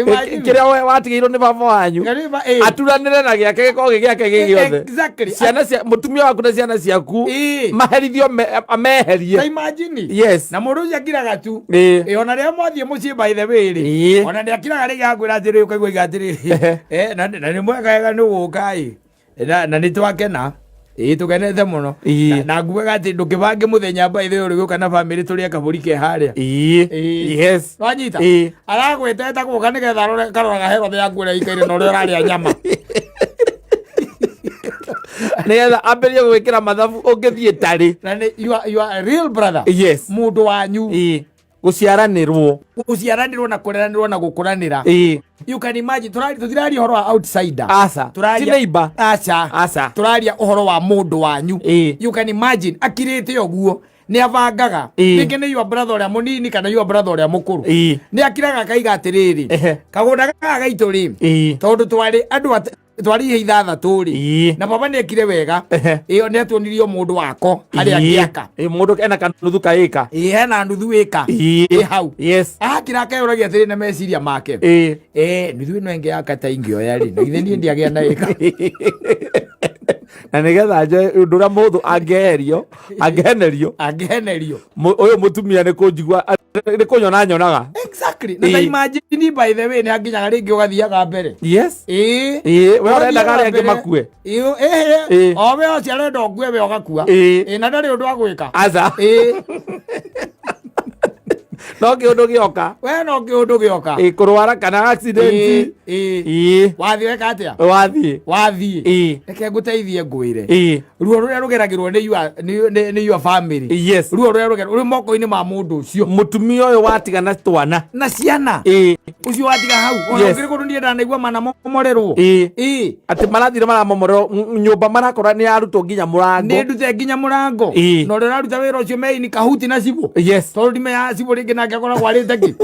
Imagine. kĩrĩa we watigĩirwo nĩ baba wanyu. Can you ima- ĩĩ. Aturanĩre na gĩake gĩkorwo gĩ gĩake gĩ gĩothe. Exactly. Ciana cia mũtumia waku na ciana ciaku Ĩĩ. maherithio ameherie. Ta imagine. Yes. Na mũndũ ũcio akiraga tu. Ĩĩ. Ĩĩ, ona rĩrĩa mwathiĩ mũciĩ by the way rĩ. Ĩĩ. Ona nĩ akiraga rĩngĩ akwĩra atĩrĩrĩ ũkaigua iga atĩrĩrĩ. Ehe. Na na nĩ mwega wega nĩ gũka ĩ. Na nĩ twakena. Ĩĩ tũkenete mũno. Ĩĩ. Na ngugaga atĩ ndũkĩbange mũthenya by the way ũrĩgũka na bamĩrĩ tũrĩe kabũri ke harĩa. Ĩĩ. Ĩĩ. Yes. Wanyita? Ĩĩ. Aragwĩta eta gũka nĩgetha arore karoraga herothe yaku ũrĩa ikaire na ũrĩa ũrarĩa nyama. Nĩgetha ambĩrĩrie gwĩkĩra mathabu ũngĩthiĩ tarĩ. Na nĩ you are a real brother. Yes. Mũndũ wanyu. Ĩĩ. Gũciaranĩrwo. Gũciaranĩrwo na kũreranĩrwo na gũkũranĩra. Ĩĩ. You can imagine tũtiraria ũhoro wa outsider. Aca. Tũraria- Ti neighbor. Aca. Aca. Tũraria ũhoro wa mũndũ wanyu. Ĩĩ. You can imagine akirĩte ũguo nĩ abangaga. Ĩĩ. Rĩngĩ nĩ your brother ũrĩa mũnini kana your brother ũrĩa mũkũrũ. Ĩĩ. Nĩ akiraga akaiga atĩrĩrĩ. Ehe. Kagũnda gaka gaitũ rĩ. Ĩĩ. Tondũ twarĩ andũ twarĩ ihe ithathatũ rĩ. Ĩĩ. Na baba nĩ ekire wega. Ehe. Ĩyo nĩ atuonirie mũndũ wako harĩa angĩaka. Ĩĩ, mũndũ ena kanuthu ka ĩka. Ĩĩ hena nuthu ĩka. Ĩĩ. Ĩ hau. Yes. Akira akeyũragia atĩrĩ na meciria make. Ĩĩ. Nuthu ĩno ĩngĩ yaka ta ingĩoya rĩ, na githĩ niĩ ndiagĩa na ĩka. Na nĩgetha njoe ũndũ ũrĩa mũhũthũ angĩeherio, angĩhenerio, Angĩhenerio. Ũyũ mũtumia nĩ kũnjigua, nĩ kũnyona nyonaga. Exactly. Na Ĩĩ. ta imagine by the way nĩ anginyaga rĩngĩ ũgathiaga mbere. Yes. Ĩĩ. Ĩĩ, we ũrendaga arĩa angĩ Ũgathiaga mbere. makue. Ĩĩ, ĩhĩ. Ĩĩ. O we ũcio arenda ũkue we ũgakua. Ĩĩ. Ĩĩ, na ndarĩ ũndũ agwĩka. Aca. Ĩĩ. No kĩũndũ gĩoka. We no kĩũndũ gĩoka. Ĩĩ, kũrwara kana accident. Ĩĩ, ĩĩ. Ĩĩ. Wathiĩ weka atĩa? Wathiĩ. Wathiĩ. Ĩĩ. Reke ngũteithie ngwĩre. Ĩĩ. Ruo rũrĩa rũgeragĩrwo nĩ your family. Yes. Ruo rũrĩa rũgeragĩrwo rũrĩ moko-inĩ ma mũndũ ũcio. Mũtumia ũyũ watigana twana. Na ciana. Ĩĩ. Ũcio watiga hau. Ona Yes. ũkĩrĩ kũndũ niĩ ndanaigua manamomorerwo. Ĩĩ. Ĩĩ. Atĩ marathire maramomorerwo nyũmba marakora nĩ yarutwo nginya mũrango. Nĩ ndute nginya mũrango. Ĩĩ. Na ũrĩa ũraruta wĩra ũcio meini kahuti na cibũ. Yes. Tondũ ndimenyaga cibũ rĩngĩ nake akoragwo arĩte kĩ.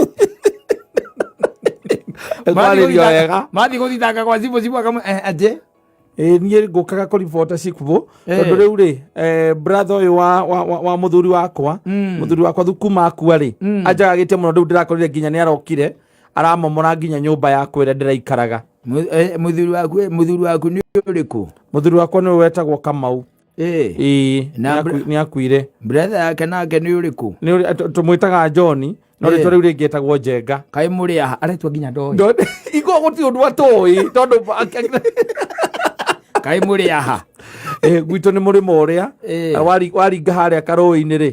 Kwarĩrio wega. Mathiĩ gũthitanga kwa cibũ, cibũ akamwĩra, atĩ? Ĩ niĩ ngũkaga kũribota cikũ Eh. tondũ rĩu rĩ brother ũyũ wa mũthuri wakwa, mũthuri wakwa thukuma akua rĩ, anjagagĩte mũno. Rĩu ndĩrakorire nginya nĩ arokire aramomora nginya nyũmba yakwa ĩrĩa ndĩraikaraga. Mũthuri waku nĩ ũrĩkũ? Mũthuri wakwa nĩwe wetagwo Kamau. Ĩĩ. Na Nĩ akuire. Brother yake nake nĩ ũrĩkũ? Nĩ tũmwĩtaga John, no rĩtwa rĩu rĩngĩ etagwo Njenga. Kaĩ mũrĩ aha aretwo nginya ndoĩ? Igo gũtirĩ ũndũ atoĩ tondũ Kaĩ mũrĩ aha? Gwitũ nĩ mũrĩmo ũrĩa waringa harĩa karũĩ-inĩ rĩ,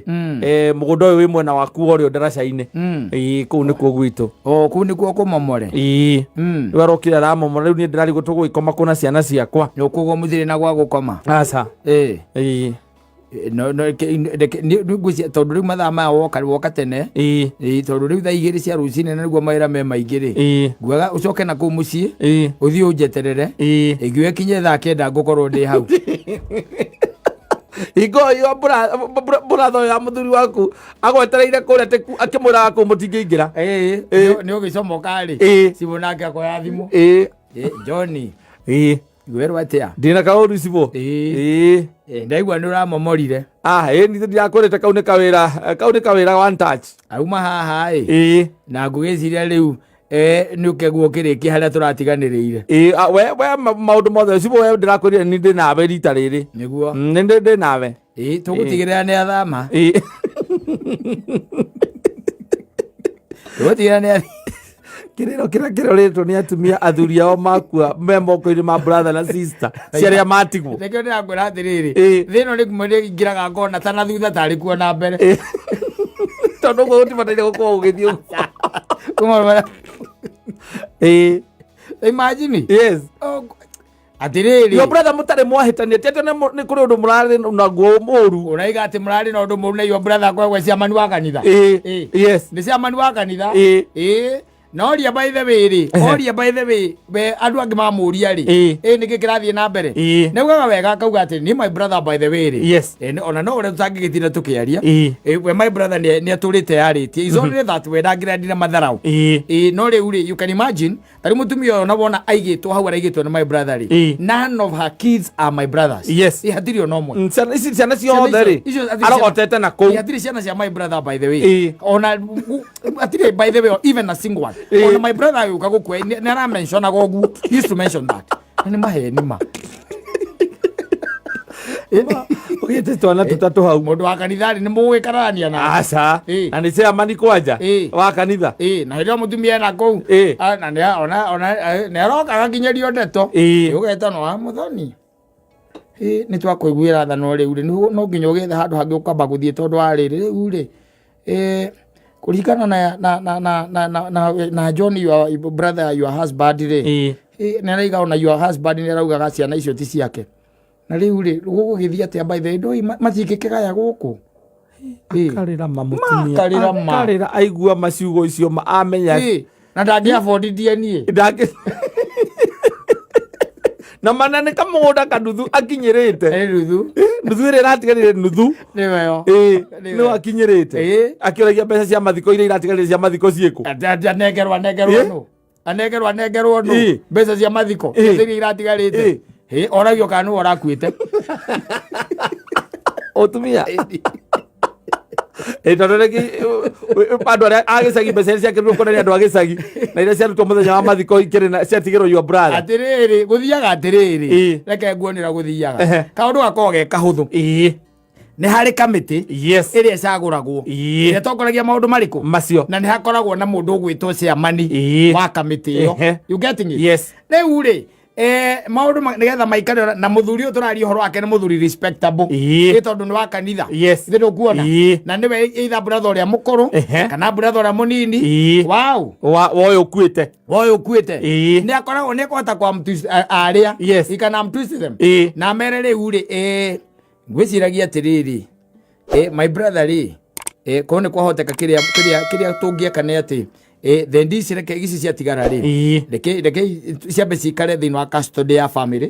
mũgũnda ũyũ wĩ mwena waku wa ũrĩo ndaraca-inĩ. Ĩĩ, kũu nĩkuo gwitũ. O kũu nĩkuo kũmomore? Ĩĩ. Rĩu arokire aramomora. Rĩu niĩ ndĩrarigwo tũgũgĩkoma kũ na ciana ciakwa. Koguo mũtirĩ na gwa gũkoma? Aca. Ĩĩ. No ngwĩciria tondũ rĩu mathaa maya woka tene. Ĩĩ, tondũ rĩu thaa 2 cia rũcinĩ na nĩguo mawĩra me maingĩ rĩ, nguaga ũcoke na kũu mũciĩ, ũthiĩ ũnjeterere, ĩngiuga ĩkinye thaa 9 ngũkorwo ndĩ hau. Hingo ĩyo brother ũyũ ya mũthuri waku agwetereire kũrĩa akĩmwĩraga kũu mũtingĩingĩra. Ĩĩ, nĩ ũgĩcomoka rĩ, cibũ nake akoya thimũ. John, ngwĩrwo atĩa? Ndĩna kaũru, cibũ. Ĩĩ. Ndaigua nĩ ũramomorire. Ah, ĩĩ, nĩ ndirakwĩrĩte kau nĩ kawĩra one touch. Auma haha ĩ, na ngũgĩciria rĩu nĩ ũkeguo ũkĩrĩkia harĩa tũratiganĩrĩire. Ĩĩ, we maũndũ mothe, cibũ, we ndĩrakwĩrire nĩ ndĩ nawe rita rĩrĩ. Nĩguo. Nĩ ndĩ nawe. Ĩĩ, tũgũtigĩrĩra nĩ athama. Tũgũtigĩrĩra nĩ Kĩrĩro kĩrĩa kĩrorĩtwo nĩ atumia athuri ao makua me moko-inĩ ma brother na sister ci arĩa matigwo. Nĩkĩo ndĩrakwĩra atĩrĩrĩ, thĩ ĩno rĩmwe nĩ ingĩraga ngona ta na thutha tarĩ kuo na mbere. Tondũ ũguo gũtibataire gũkorwo ũgĩthiĩ ũguo. Kuma Imagine. Yes. Atĩrĩrĩ, Your brother mũtarĩ mwahĩtania, ti atĩ nĩ kũrĩ ũndũ mũrarĩ naguo mũru. Ũraiga atĩ mũrarĩ na ũndũ mũru na your brother akoragwo ciamani wa kanitha? Ĩĩ. Yes. Nĩ ciamani wa kanitha. Ĩĩ. Ĩĩ, na oria, by the way rĩ, oria, by the way, we andũ angĩ mamũria rĩ, ĩ nĩkĩ kĩrathiĩ na mbere? Nĩ ugaga wega akauga atĩ ni my brother, by the way rĩ, ona no ũrĩa tũtangĩgĩtinda tũkĩaria. We my brother nĩ atũrĩte yarĩtie. It's only that we ndangĩrendire matharau. Ĩĩ, no rĩu rĩ, you can imagine tarĩ mũtumia ũyũ na wona aigĩtwo hau araigĩtwo nĩ my brother rĩ, none of her kids are my brothers. Ĩĩ, hatirĩ ona ũmwe. Ici ciana ciothe rĩ, Icio hatirĩ arogotete na kũu. Ĩĩ, hatirĩ ciana cia my brother, by the way. Ona hatirĩ, by the way, even a single one. Ona my brother agĩũka gũkua nĩ aramentionaga ũguo. He used to mention that. Na nĩ maheni ma. Ũgĩte twana tũtatũ hau. Mũndũ wa kanitha rĩ, nĩ mũgũgĩkararania na Aca. Na nĩ chairman kwanja wa kanitha. Ĩĩ, na hĩndĩ ĩyo mũtumia ena kũu. Ah, na nĩ ona nĩ aroka agakinyĩrio ndeto. Ũgetwo wa mũthoni. Ĩĩ, nĩ twakũiguĩra tha, no rĩu rĩ, no nginya ũgĩethe handũ hangĩ ũkamba gũthiĩ tondũ wa rĩrĩ rĩu rĩ, kũringana na John, your brother, your husband rĩ, nĩ araiga ona your husband nĩ araugaga ciana icio ti ciake, na rĩu rĩ, gũgũgĩthiĩ atĩa? By the way, ndũĩ matingĩkĩgaya gũkũ. Akarĩra ma mũtumia. Makarĩra ma. Akarĩra aigua maciugo icio ma amenya. Na ndangĩ afford DNA. Ndangĩ na mana nĩ kamũgũnda kanuthu akinyĩrĩte. Nuthu. Nuthu ĩrĩa ĩratigarire nuthu. Nĩweyo. Ĩĩ, nĩwe akinyĩrĩte akĩũragia mbeca cia mathiko iria iratigarire cia mathiko ciĩkũ. Anengerwo nũ, anengerwo nũ mbeca cia mathiko iria iratigarĩte? Ĩ, oragio kana nĩwe ũrakuĩte. Ũtumia. Ĩ, tondũ rĩngĩ andũ arĩa a gĩcagi, mbeca iria ciakĩrĩirwo kuonania andũ a gĩcagi na iria ciarutwo mũthenya wa mathiko ikĩrĩ na ciatigĩrwo your brother. Atĩrĩrĩ, gũthiaga atĩrĩrĩ, reke nguonera gũthiaga. Kaũndũ gakoragwo ge kahũthũ. Nĩ harĩ kamĩtĩ ĩrĩa ĩcagũragwo ĩrĩa ĩtongoragia maũndũ marĩkũ? Macio. Na nĩ hakoragwo na mũndũ ũgwĩtwo chairman wa kamĩtĩ ĩyo. You getting it? Yes. Rĩu rĩ, maũndũ nĩgetha maikare na mũthuri ũyũ tũraria ũhoro wake nĩ mũthuri respectable. Ĩ, tondũ nĩ wa kanitha. Ithe ndũkuona na nĩwe either brother ũrĩa mũkũrũ kana brother ũrĩa mũnini. Wow. Wa ũyũ ũkuĩte. Wa ũyũ ũkuĩte. Nĩ akoragwo nĩ ekũhota kwa arĩa. He can arm twist them. Na mere rĩu rĩ, ngwĩciragia atĩrĩrĩ, my brother rĩ, korwo nĩ kwahoteka kĩrĩa tũngĩeka nĩ atĩ, thendi ici reke ici ciatigara rĩ, reke ciambe cikare thĩinĩ wa custody ya family,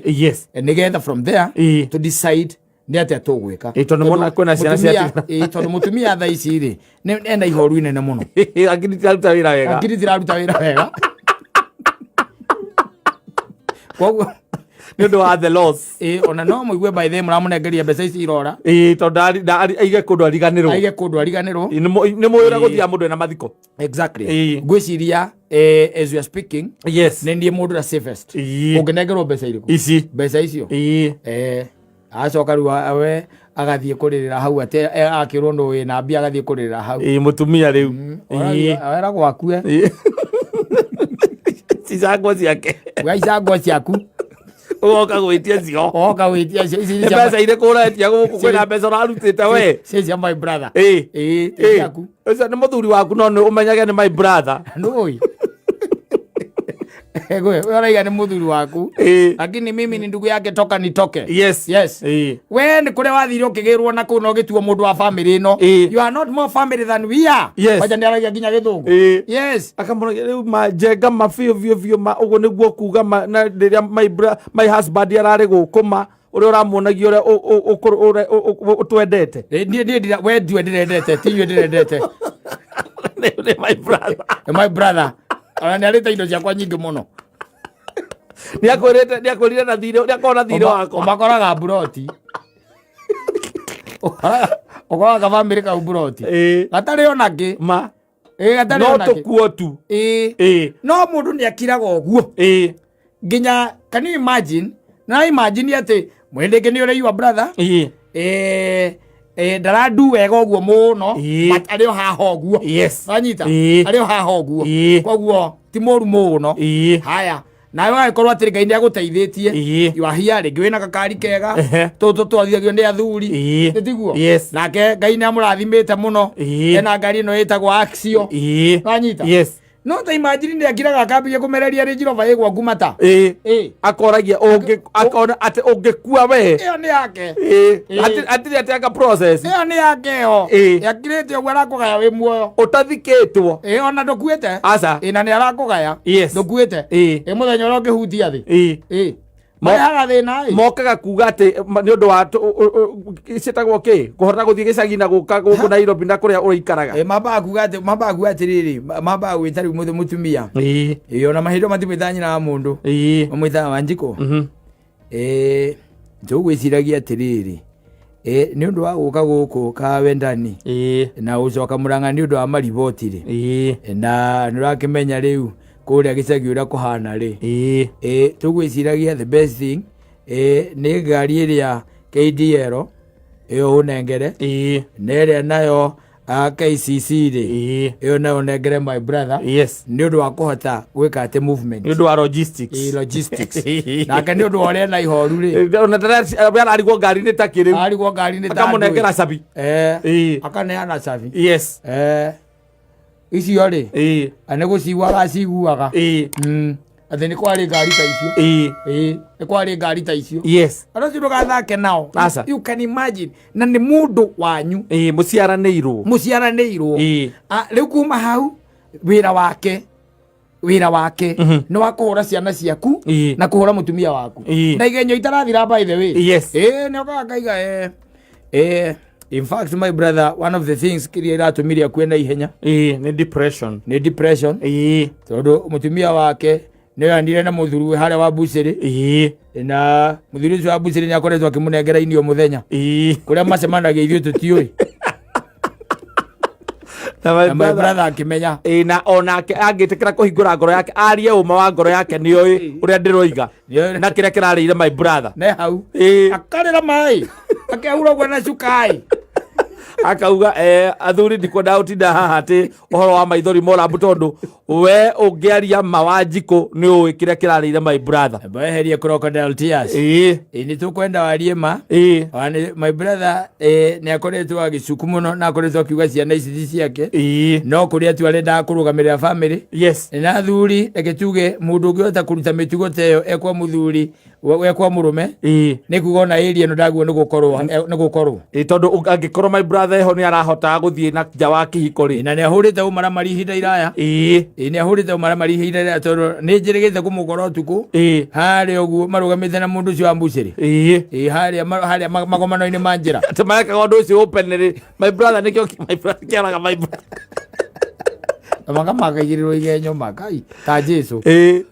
nĩgetha from there to decide nĩ atĩa tũgwĩka. Tondũ mona kwĩna ciana ciatigara. Tondũ mũtumia thaa ici rĩ, ena ihoru inene mũno. Akiri tiraruta wĩra wega. Akiri tiraruta wĩra wega, koguo Nĩ ũndũ wa the loss. Ĩ, ona no mũigue by the way mũramũnengeria mbeca ici irora. Ĩĩ, tondũ aige kũndũ ariganĩrwo. Aige kũndũ ariganĩrwo. Ĩĩ, nĩ mũĩ ũrĩa gũthiaga mũndũ ena mathiko. Exactly. Ĩĩ. Ngwĩciria as we are speaking, nĩ niĩ mũndũ ũrĩa safest. Ũngĩnengerwo mbeca irĩkũ? Ici. Mbeca icio. Acoka rĩu we agathiĩ kũrĩrĩra hau atĩ akĩrwo nũ wĩna mbia agathiĩ kũrĩrĩra hau. Ĩĩ, mũtumia rĩu. Weragwo akue. Cicango ciake. Gaicango ciaku. Ũgoka gwĩtia cio. Ũgoka gwĩtia cio. Ici nĩ mbeca irĩkũ ũretia gũkũ kwĩna mbeca ũrarutĩte we? Ci cia my brother. Ĩĩ. Ĩĩ, ti ciaku. Ũcio nĩ mũthuri waku no nĩ ũmenyage nĩ my brother. Ndũĩ. Gwe, we ũraiga nĩ mũthuri waku. Ĩĩ. Lakini mimi ni ndugu yake toka nitoke. Yes. Yes. Ĩĩ. We nĩ kũrĩa wathire ũkĩgĩrwo na kũu na ũgĩtuo mũndũ wa family ĩno. Ĩĩ. You are not more family than we are. Yes. Kwanja nĩ aragia nginya gĩthũngũ. Ĩĩ. Yes. Akamũragia rĩu ma njenga ma biũ biũ biũ ma ũguo nĩguo kuga ma na rĩrĩa my husband ararĩ gũkũ ma ũrĩa ũramuonagia ũrĩa ũtwendete. Niĩ we ndiwe ndĩrendete, ti inyuĩ ndĩrendete. Nĩ my brother. Nĩ my brother. Ona nĩ arĩte indo ciakwa nyingĩ mũno. Nĩ akwĩrĩte, nĩ akwĩrire na thirĩ, nĩ akorwo na thirĩ wakwa. Ũmakoraga mburoti. Ũkoraga bamĩrĩ kau mburoti. Ĩĩ. Gatarĩ ona kĩ. Ma. Ĩĩ, gatarĩ No ona kĩ. tũkuo tu. Ĩĩ. Ĩĩ. No mũndũ nĩ akiraga ũguo. Ĩĩ. Nginya, can you imagine? Na imagine atĩ mwĩndĩ ĩngĩ nĩ ũrĩ your brother. Ĩĩ. Ndaradu wega ũguo mũno, Ĩĩ. but arĩ o haha ũguo. Yes. Wanyita? Ĩĩ. Arĩ o haha ũguo. Ĩĩ. Koguo ti mũru mũno. Ĩĩ. Haya. Nawe wagĩkorwo atĩ Ngai nĩ agũteithĩtie. Ĩĩ. You are here, rĩngĩ wĩna gakari kega. Ehe. Tũtũ twathithagio nĩ athuri. Ĩĩ. Nĩ tiguo? Yes. Nake Ngai nĩ amũrathimĩte mũno. Ĩĩ. Ena ngari ĩno ĩtagwo Axio. Ĩĩ. Wanyita? Yes. No ta imagine nĩ akiraga akambia kũmereria Range Rover ĩ gwaku mata. Ĩĩ. Ĩĩ. Akoragia akona atĩ ũngĩkua we. Ĩyo nĩ yake. Ĩĩ. Ĩĩ. Hatirĩ atĩ anga process. Ĩyo nĩ yake ĩyo. Ĩĩ. Yakirĩte ũguo arakũgaya wĩ muoyo. Ũtathikĩtwo. Ĩĩ, ona ndũkuĩte. Aca. Ĩĩ, na nĩ arakũgaya. Yes. Ndũkuĩte. Ĩĩ. Ĩ mũthenya ũrĩa ũngĩhutia thĩ. Ĩĩ. Ĩĩ. Marehaga thĩna ĩ. Mokaga kuga atĩ nĩ ũndũ wa ciĩtagwo kĩ kũhota gũthiĩ gĩcagi na gũka gũkũ Nairobi na kũrĩa ũrĩikaraga. Ĩ, mambaga kuga atĩ, mambaga kuga atĩrĩrĩ, mambaga gwĩta rĩu mũtumia. Ĩĩ. Ĩ, ona mahinda matimwĩtaga nyina wa mũndũ. Ĩĩ. Mamwĩtaga Wanjikũ. Mhm. Ĩ, tũgwĩciragia atĩrĩrĩ, ĩ, nĩ ũndũ wa gũka gũkũ Kawendani. Ĩĩ. Na gũcoka Mũrang'a nĩ ũndũ wa mariboti rĩ. Ĩĩ. Na nĩ ũrakĩmenya rĩu kũrĩa gĩcagi ũrĩa kũhana rĩ. Ĩĩ. Ĩ, tũgwĩciragia the best thing, ĩ, nĩ ngari ĩrĩa KDL ĩyo ũnengere. Ĩĩ. Na ĩrĩa nayo, KCC rĩ. Ĩĩ. Ĩyo nayo ũnengere my brother. Yes. Nĩ ũndũ wa kũhota gwĩka atĩ movement. Nĩ ũndũ wa logistics. Ĩĩ, logistics. Nake nĩ ũndũ wa ũrĩa ena ihoru rĩ. Ĩĩ, ona ararigwo ngari nĩ ta kĩrĩu. Ararigwo ngari nĩ ta Akamũnengera ndũĩ. cabi. Ĩĩ. Ĩĩ. Akaneana cabi. Yes. Ĩĩ. Icio rĩ. Ĩĩ. Nĩ gũciguaga aciguaga. Ĩĩ. Atĩ nĩ kwarĩ ngari ta icio. Ĩĩ. Ĩĩ, nĩ kwarĩ ngari ta icio. Yes. Andũ acio ndũgathake nao. Aca. You can imagine. Na nĩ mũndũ wanyu. Ĩĩ, mũciaranĩirwo. Mũciaranĩirwo. Ĩĩ. Rĩu kuma hau, wĩra wake, wĩra wake nĩ wa kũhũra ciana ciaku Ĩĩ. na kũhũra mũtumia waku. Ĩĩ. Na igenyo itarathira by the way. Yes. Ĩĩ, nĩ okaga akaiga, in fact my brother, one of the things kĩrĩa iratũmire akue na ihenya. Ĩĩ, nĩ depression. Nĩ depression. Ĩĩ. Tondũ mũtumia wake nĩ oyanire na mũthuri harĩa wa bucĩrĩ. Ĩĩ. Na mũthuri ũcio wa bucĩrĩ nĩ akoretwo akĩmũnengera irio mũthenya. Ĩĩ. Kũrĩa macemanagia ithuĩ tũtiũĩ. Na my Na my brother brother akĩmenya. Ĩĩ, na onake angĩtĩkĩra kũhingũra ngoro yake arie ũma wa ngoro yake nĩoĩ ũrĩa ndĩroiga. Nĩoĩ. Na kĩrĩa kĩrarĩire my brother. Ne hau. Ĩĩ. Akarĩra maĩ. Akehura ũguo na cukai. Akauga, athuri ndikwenda gũtinda haha atĩ ũhoro wa maithori morambu tondũ we ũngĩaria ma wa njikũ nĩ ũĩ kĩrĩa kĩrarĩire my brother. Weherie crocodile tears. Ĩĩ. Ĩĩ, nĩ tũkwenda warie ma. Ĩĩ. Ona nĩ, my brother, nĩ akoretwo agĩcuku mũno na akoretwo akiuga ciana ici ti ciake. Ĩĩ. No kũrĩa tu arendaga kũrũgamĩrĩra family. Yes. Na athuri, reke tuge mũndũ ũngĩhota kũruta mĩtugo ta ĩyo ekwa mũthuri, ekwa mũrũme. Ĩĩ. Nĩ kuga ona area ĩno ndaguo nĩ gũkorwo, nĩ gũkorwo. Ĩĩ, tondũ angĩkorwo my brother eho nĩ arahotaga gũthiĩ na nja wa kĩhiko rĩ. Ĩĩ, na nĩ ahũrĩte ũmaramari ihinda iraya. Ĩĩ. Ĩĩ, nĩ ahũrĩte ũmaramari ihinda iraya tondũ nĩ njĩrĩgĩte kũmũkora ũtukũ. Ĩĩ. Harĩa ũguo marũgamĩte na mũndũ ũcio wa mbucĩrĩ. Ĩĩ. Ĩĩ, harĩa magomano-inĩ ma njĩra. Atĩ marekaga ũndũ ũcio open rĩ. My brother nĩkĩo my brother kĩaraga my brother. Na makamakaigĩrĩrwo igenyo makai ta Jesu. Ĩĩ.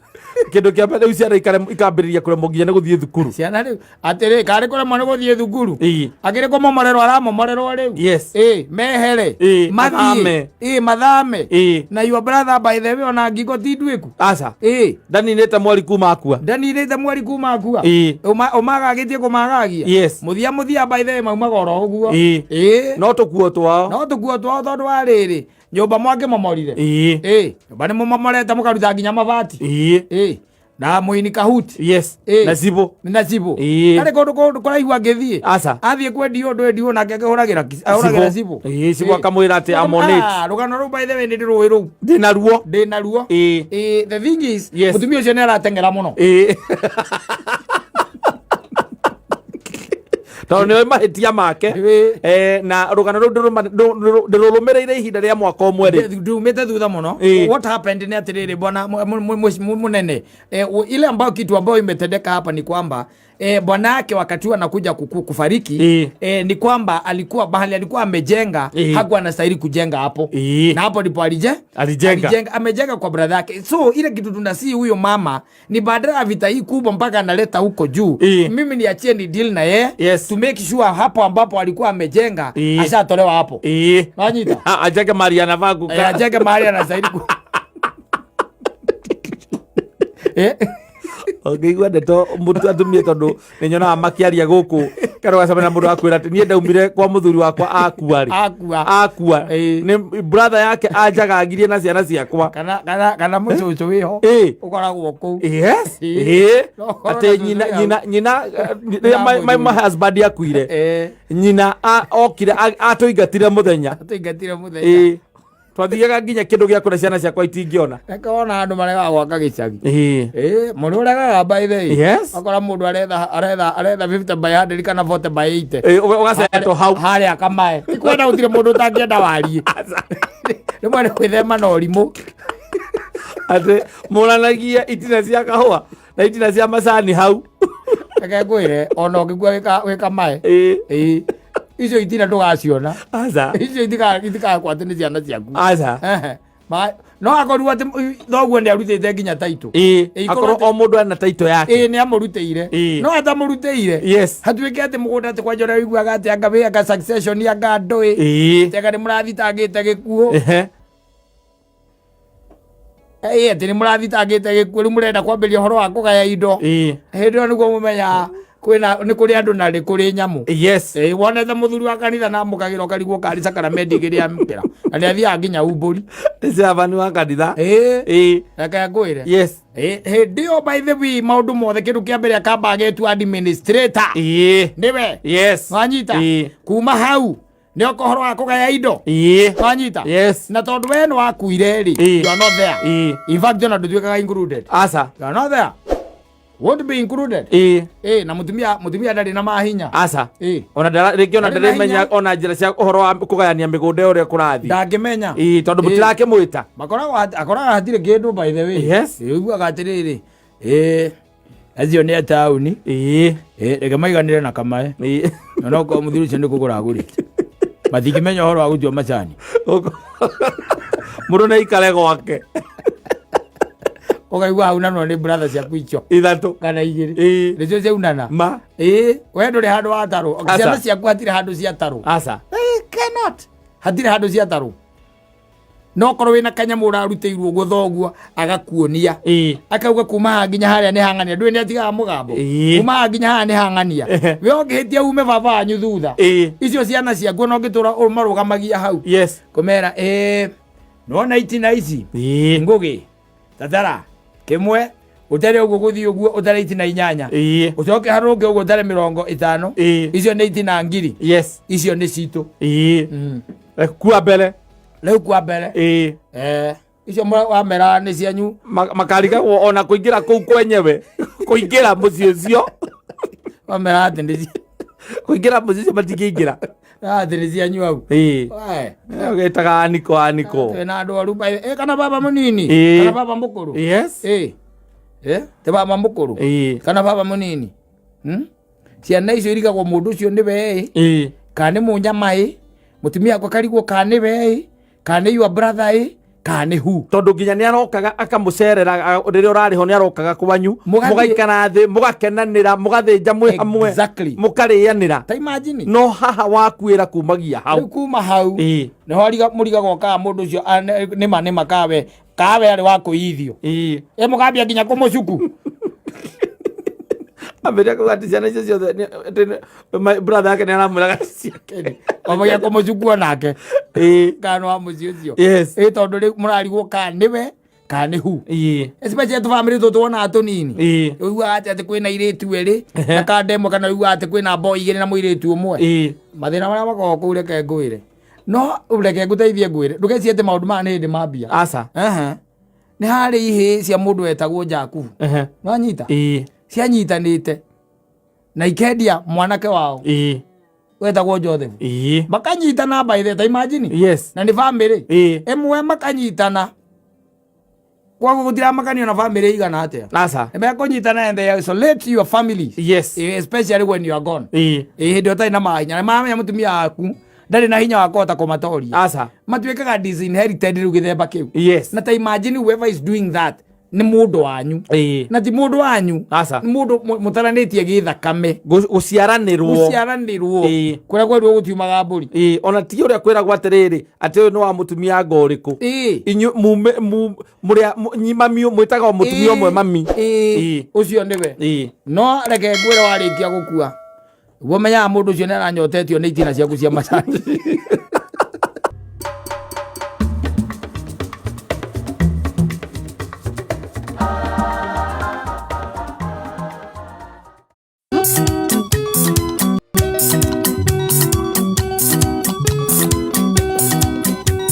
Kĩndũ kĩa mbere rĩu ciana ikambĩrĩria kũremwo nginya nĩ gũthiĩ thukuru. Ciana rĩu atĩrĩ karĩ kũremwo nĩ gũthiĩ thukuru. Ĩĩ. Akĩrĩ kũmomorerwo aramomorerwo rĩu. Yes. Ĩĩ, mehere. Ĩĩ, mathiĩ. mathame. Ĩĩ, mathame. Ĩĩ. Na your brother by the way ona ngingo ti nduĩku. Aca. Ĩĩ. Ndaninĩte mweri kuma akua. Ndaninĩte mweri kuma akua. Ĩĩ. Ũmagagĩtie kũmagagia. Yes. Mũthia mũthia by the way maumaga oro ũguo. Ĩĩ. Ĩĩ. No tũkuo twao. No tũkuo twao tondũ wa rĩrĩ nyũmba mwangĩmomorire. Ĩĩ. Ĩĩ. Nyũmba nĩ mũmomorete mũkaruta nginya mabati. Ĩĩ. Ĩĩ. Na mũini kahuti. Yes. Ĩĩ. Na cibũ. Na cibũ. Ĩĩ. Arĩ kũndũ kũndũ kũraihu angĩthiĩ. Aca. Athiĩ kwendio ũndũ endio nake akĩhũragĩra ahũragĩra cibũ. Ĩĩ, cibũ akamwĩra atĩ I'm on it. Ah, rũgano rũu by the way nĩ ndĩrũĩ rũu. Ndĩna ruo. Ndĩna ruo. Ĩĩ. Ĩĩ, the thing is, Yes. mũtumia ũcio nĩ arateng'era mũno. Ĩĩ. Tondũ nĩoĩ mahĩtia make. Ĩĩ. Na rũgano rũu ndĩrũrũmĩrĩire ihinda rĩa mwaka ũmwe rĩ. Ndumĩte thutha mũno. Ĩĩ. What happened nĩ atĩrĩrĩ bwana mũnene, ile ambayo kitu ambayo imetendeka hapa ni kwamba bwana yake wakati anakuja kufariki, Ĩĩ. ni kwamba alikuwa mahali alikuwa amejenga, Ĩĩ. hakuwa anastahili kujenga hapo. Ĩĩ. Na hapo ndipo Alijenga. alijenga, amejenga kwa brother yake. So ile kitu tunasii huyo mama ni badala ya vita hii kubwa mpaka analeta huko juu. Ĩĩ. Mimi niachie ni deal na yeye. Yes. To make sure hapo ambapo alikuwa amejenga Ĩĩ. ashatolewa hapo. Ĩĩ. Wanyita? Ajenge mahali anafaa kukaa. Ajenge mahali anastahili ku. Ũngĩigua ndeto mũtu atumia tondũ nĩ nyonaga makĩaria gũkũ kana ũgacemania na mũndũ akwĩra atĩ niĩ ndaumire kwa mũthuri wakwa akua rĩ. Akua. Akua. Ĩĩ. Nĩ brother yake anjagagirie na ciana ciakwa. Kana mũcũcũ wĩho. Ĩĩ. Ũkoragwo kũu. Yes. Ĩĩ. Ĩĩ. No ũkorwo Atĩ na cũcũ nyina wĩ hau. nyina nyina rĩrĩa my husband akuire. Ĩĩ. Nyina okire atũingatire mũthenya. Atũingatire mũthenya. Ĩĩ. Twathiaga nginya kĩndũ gĩa kũrĩa ciana ciakwa itingĩona. Reke wona andũ maregaga gwaka gĩcagi. Ĩĩ. Ĩĩ, mũndũ ũregaga by the way. Yes. Akora mũndũ aretha 50 by 100 kana 40 by 80. Ĩĩ, ũgacetwo hau. Harĩa kamae. Ti kwenda gũtirĩ mũndũ ũtangĩenda wariĩ. Rĩmwe nĩ gwĩthema na ũrimũ. Atĩ mũranagia itina cia kahũa na itina cia macani hau. Reke ngwĩre ona ũngĩkua wĩ kamae. Ĩĩ. Ĩĩ. Icio itina ndũgaciona. Aca. Icio itikagakwo atĩ nĩ ciana ciaku. Aca. Ehe. No akorirwo atĩ thoguo nĩ arutĩte nginya taitũ. Ĩĩ. Ĩĩ, ikorwo Akorwo atĩ o mũndũ ena taitũ yake. Ĩĩ, nĩ amũrutĩire. Ĩĩ. No atamũrutĩire. Yes. Hatuĩke atĩ mũgũnda atĩ kwanja ũrĩa ũiguaga atĩ anga wĩ anga succession anga ndũĩ. Ĩĩ. Atĩ anga nĩ mũrathitangĩte gĩkuũ. Ehe. Ĩĩ, atĩ nĩ mũrathitangĩte gĩkuũ rĩu mũrenda kwambĩrĩria ũhoro wa kũgaya indo. Ĩĩ. Hĩndĩ ĩyo nĩguo mũmenyaga kwĩna nĩ kũrĩ andũ na nĩ kũrĩ nyamũ. Yes. Ĩĩ, wonete mũthuri wa kanitha na amũkagĩra ũkarigwo karĩ sakramenti igĩrĩ amũkĩra. Na nĩ athiaga nginya umbũri. Nĩ cabani wa kanitha. Ĩĩ. Ĩĩ. Reke ngwĩre. Yes. Ĩĩ, hĩndĩ ĩyo by the way maũndũ mothe kĩndũ kĩa mbere akamba agetua administrator. Ĩĩ. Nĩwe. Yes. Wanyita? Ĩĩ. Kuma hau nĩ oka ũhoro wa kũgaya indo. Ĩĩ. Wanyita? Yes. Na tondũ we nĩ wakuire rĩ, Ĩĩ. you are not there. Ĩĩ. In fact ona ndũtuĩkaga included. Aca. You are not there. Won't be included. Ĩĩ. Ĩĩ, na mũtumia ndarĩ na mahinya. Aca. Ĩĩ. Ona rĩngĩ ona Ndarĩ na ndarĩmenya hinya. ona njĩra cia ũhoro wa kũgayania mĩgũnda ĩyo ũrĩa kũrathiĩ. Ndangĩmenya. Ĩĩ, tondũ Ĩĩ. mũtirakĩmwĩta. Makoragwo akoraga hatirĩ kĩndũ by the way. Yes. Ĩĩ, ũiguaga atĩrĩrĩ, ĩĩ, acio nĩ a taũni. Ĩĩ. Ĩĩ, reke maiganĩre na kamae. Ĩĩ. Na no korwo mũthuri ũcio nĩ kũgũra agũrĩte. Matingĩmenya ũhoro wa gũtua macani. Mũndũ nĩ aikare gwake. Ũkaigua haunanwo nĩ brother ciaku icio. Ithatũ. Kana igĩrĩ. Ĩĩ. Nĩcio ciaunana. Ma. Ĩĩ, we ndũrĩ handũ watarwo. Aca. Ciana ciaku hatirĩ handũ ciatarwo. Aca. They cannot. Hatirĩ handũ ciatarwo. No korwo wĩna kanyamũ ũrarutĩirwo ũguo thoguo agakuonia. Ĩĩ. Akauga kuma haha nginya harĩa nĩ hang'ania. Ndũĩ nĩ atigaga mũgambo. Ĩĩ. Kuma haha nginya haha nĩ hang'ania. Ehe. We ũngĩhĩtia ume baba wanyu thutha. Ĩĩ. Icio ciana ciaku ona ũngĩtũra ũmarũgamagia hau. Yes. Kũmera ĩĩ nĩwona itina ici. Ĩĩ. Ngũgĩ. Tatara. Kĩmwe. Ũtare ũguo gũthiĩ ũguo ũtare itina 8. Ĩĩ. Ũcoke harũnge ũguo ũtare 50. Ĩĩ. Icio nĩ itina 1000. Yes. Icio nĩ citũ. Ĩĩ. Kua mbere. Rĩu kwa mbere. Ĩĩ. Icio wamera nĩ cianyu. Makarigagwo ona kũingĩra kũu kwenyewe. Kũingĩra mũciĩ ũcio. Wamera atĩ nĩ Kũingĩra mũciĩ ũcio matingĩingĩra. Atĩ nĩ cianyu hau. Ĩĩ. Wae. Ũgĩtaga aniko aniko. Twĩna andũ aru kana baba mũnini. Ĩĩ. Kana baba mũkũrũ. Yes. Ĩĩ. Ti baba mũkũrũ. Ĩĩ. Kana baba mũnini. Ciana icio irigagwo mũndũ ũcio nĩwe ĩ. Ĩĩ. Kana nĩ mũnyama ĩ. Mũtumia akwa karigwo kana nĩwe ĩ. Kana nĩ your brother ĩ. Kana nĩ hu. Tondå nginya nä arokaga akamå cerera rä rä a å rarä ho nä arokaga kwanyu. Mũgaikara thä, mũgakenanä ra, mũgathä nja mwä hamwe. Mũkarä anä ra. Ta imagine. No haha wakuä ra kumagia hau. Rĩu kuma hau nĩho mũrigagwo kaa mũndũ ũcio nĩma nĩma kawe arĩ wa kũiyithio. Ĩ mũkambia nginya kũmũcuku. Ambĩrĩria kuga atĩ ciana icio ciothe atĩ brother yake nĩ aramwĩraga ciake. Wamagia kũmũcuku onake kana nĩ wa mũciĩ ũcio. Ĩ tondũ rĩu mũrarigwo kana nĩwe kana nĩ hu. Especially tũbamĩrĩ tũtũ wonaga tũnini. Ũiguaga atĩ kwĩna airĩtu erĩ na kandemwe, kana ũiguaga atĩ kwĩna boy igĩrĩ na mũirĩtu ũmwe. Mathĩna marĩa makoragwo kũu, reke ngwĩre, no reke ngũteithie ngwĩre, ndũgecirie atĩ maũndũ maya nĩ hĩndĩ mambia. Aca. Aha. Nĩ harĩ ihĩĩ cia mũndũ wetagwo Jakubu. Nwanyita cianyitanĩte na ikendia mwanake wao wetagwo Joseph. Makanyitana by the time, imagine. Na nĩ bamĩrĩ ĩmwe makanyitana, koguo gũtiramakanio na bamĩrĩ igana atĩa. Aca. Nĩ mekũnyitana and they isolate your family. Especially when you are gone. Hĩndĩ ĩyo ũtarĩ na mahinya na mamenya mũtumia waku ndarĩ na hinya wa kũhota kũmatoria. Aca. Matuĩkaga disinherited rĩu gĩthemba kĩu. Na ta imagine whoever is doing that nĩ mũndũ wanyu. Na ti mũndũ wanyu. Aca. Nĩ mũndũ mũtaranĩtie gĩthakame. Gũciaranĩrwo. Gũciaranĩrwo. Kũrĩa kwerirwo gũtiumaga mbũri. Ona ti ũrĩa kwĩragwo atĩrĩrĩ, atĩ ũyũ nĩ wa mũtumia anga ũrĩkũ. Inyuĩ mume mũrĩa mami mwĩtaga o mũtumia ũmwe mami. Ũcio nĩwe. No reke ngwĩre, warĩkia gũkua guo menyaga mũndũ ũcio nĩ aranyotetio nĩ itina ciaku cia macani.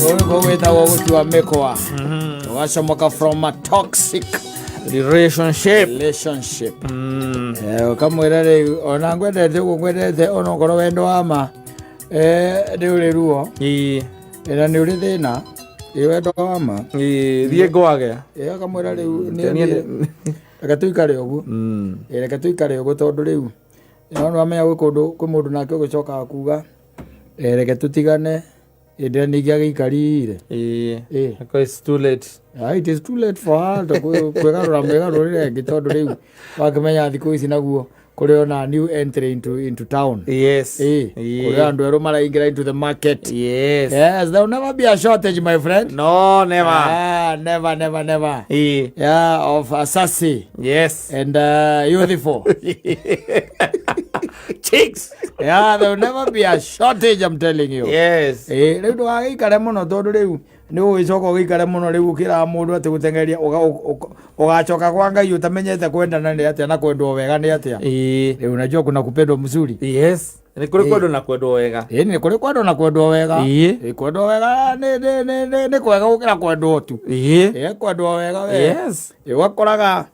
Ũyũ gwĩtagwo gũtua mĩkwa, ũgacomoka from a toxic relationship. Relationship. Ũkamwĩra rĩu ona ngwendete ũguo ngwendete, onokorwo wendo wa ma nĩ ũrĩ ruo na nĩ ũrĩ thĩna, ĩ wendo wa ma. Thiĩ ngwage. Akamwĩra rĩu Niĩ reke tũikare ũguo. Reke tũikare ũguo, tondũ rĩu no nĩ wamenya gwĩ kũndũ kwĩ mũndũ nake ũgĩcokaga kuga reke tũtigane hĩndĩ ĩrĩa ningĩ agĩikarire. Because it's too late. Ah, it is too late for her to kwĩgarũra mwĩgarũrĩre ĩngĩ, tondũ rĩu wakĩmenya thikũ ici naguo kũrĩ ona new entry into town. Kũrĩ andũ erũ maraingĩra into the market. Yes, there will never be a shortage, my friend. No, never. Ah, never, never, never. Yeah, of sassy and youthful chicks. Yeah, there will never be a shortage, I'm telling you. Rĩu ndũgagĩikare mũno, tondũ rĩu nĩ ũgĩcoka ũgĩikare mũno, rĩu ũkĩraga mũndũ atĩ gũteng'eria ũgacoka kwa Ngai ũtamenyete kwendana nĩ atĩa na kwendwo wega nĩ atĩa. Rĩu unajua kuna kupendwa mzuri. Yes, nĩ kũrĩ kwendwo na kwendwo wega. Ĩĩ, nĩ kũrĩ kwendwo na kwendwo wega. Kwendwo wega nĩ kwega gũkĩra kwendwo tu. Kwendwo wega we. Ũgakoraga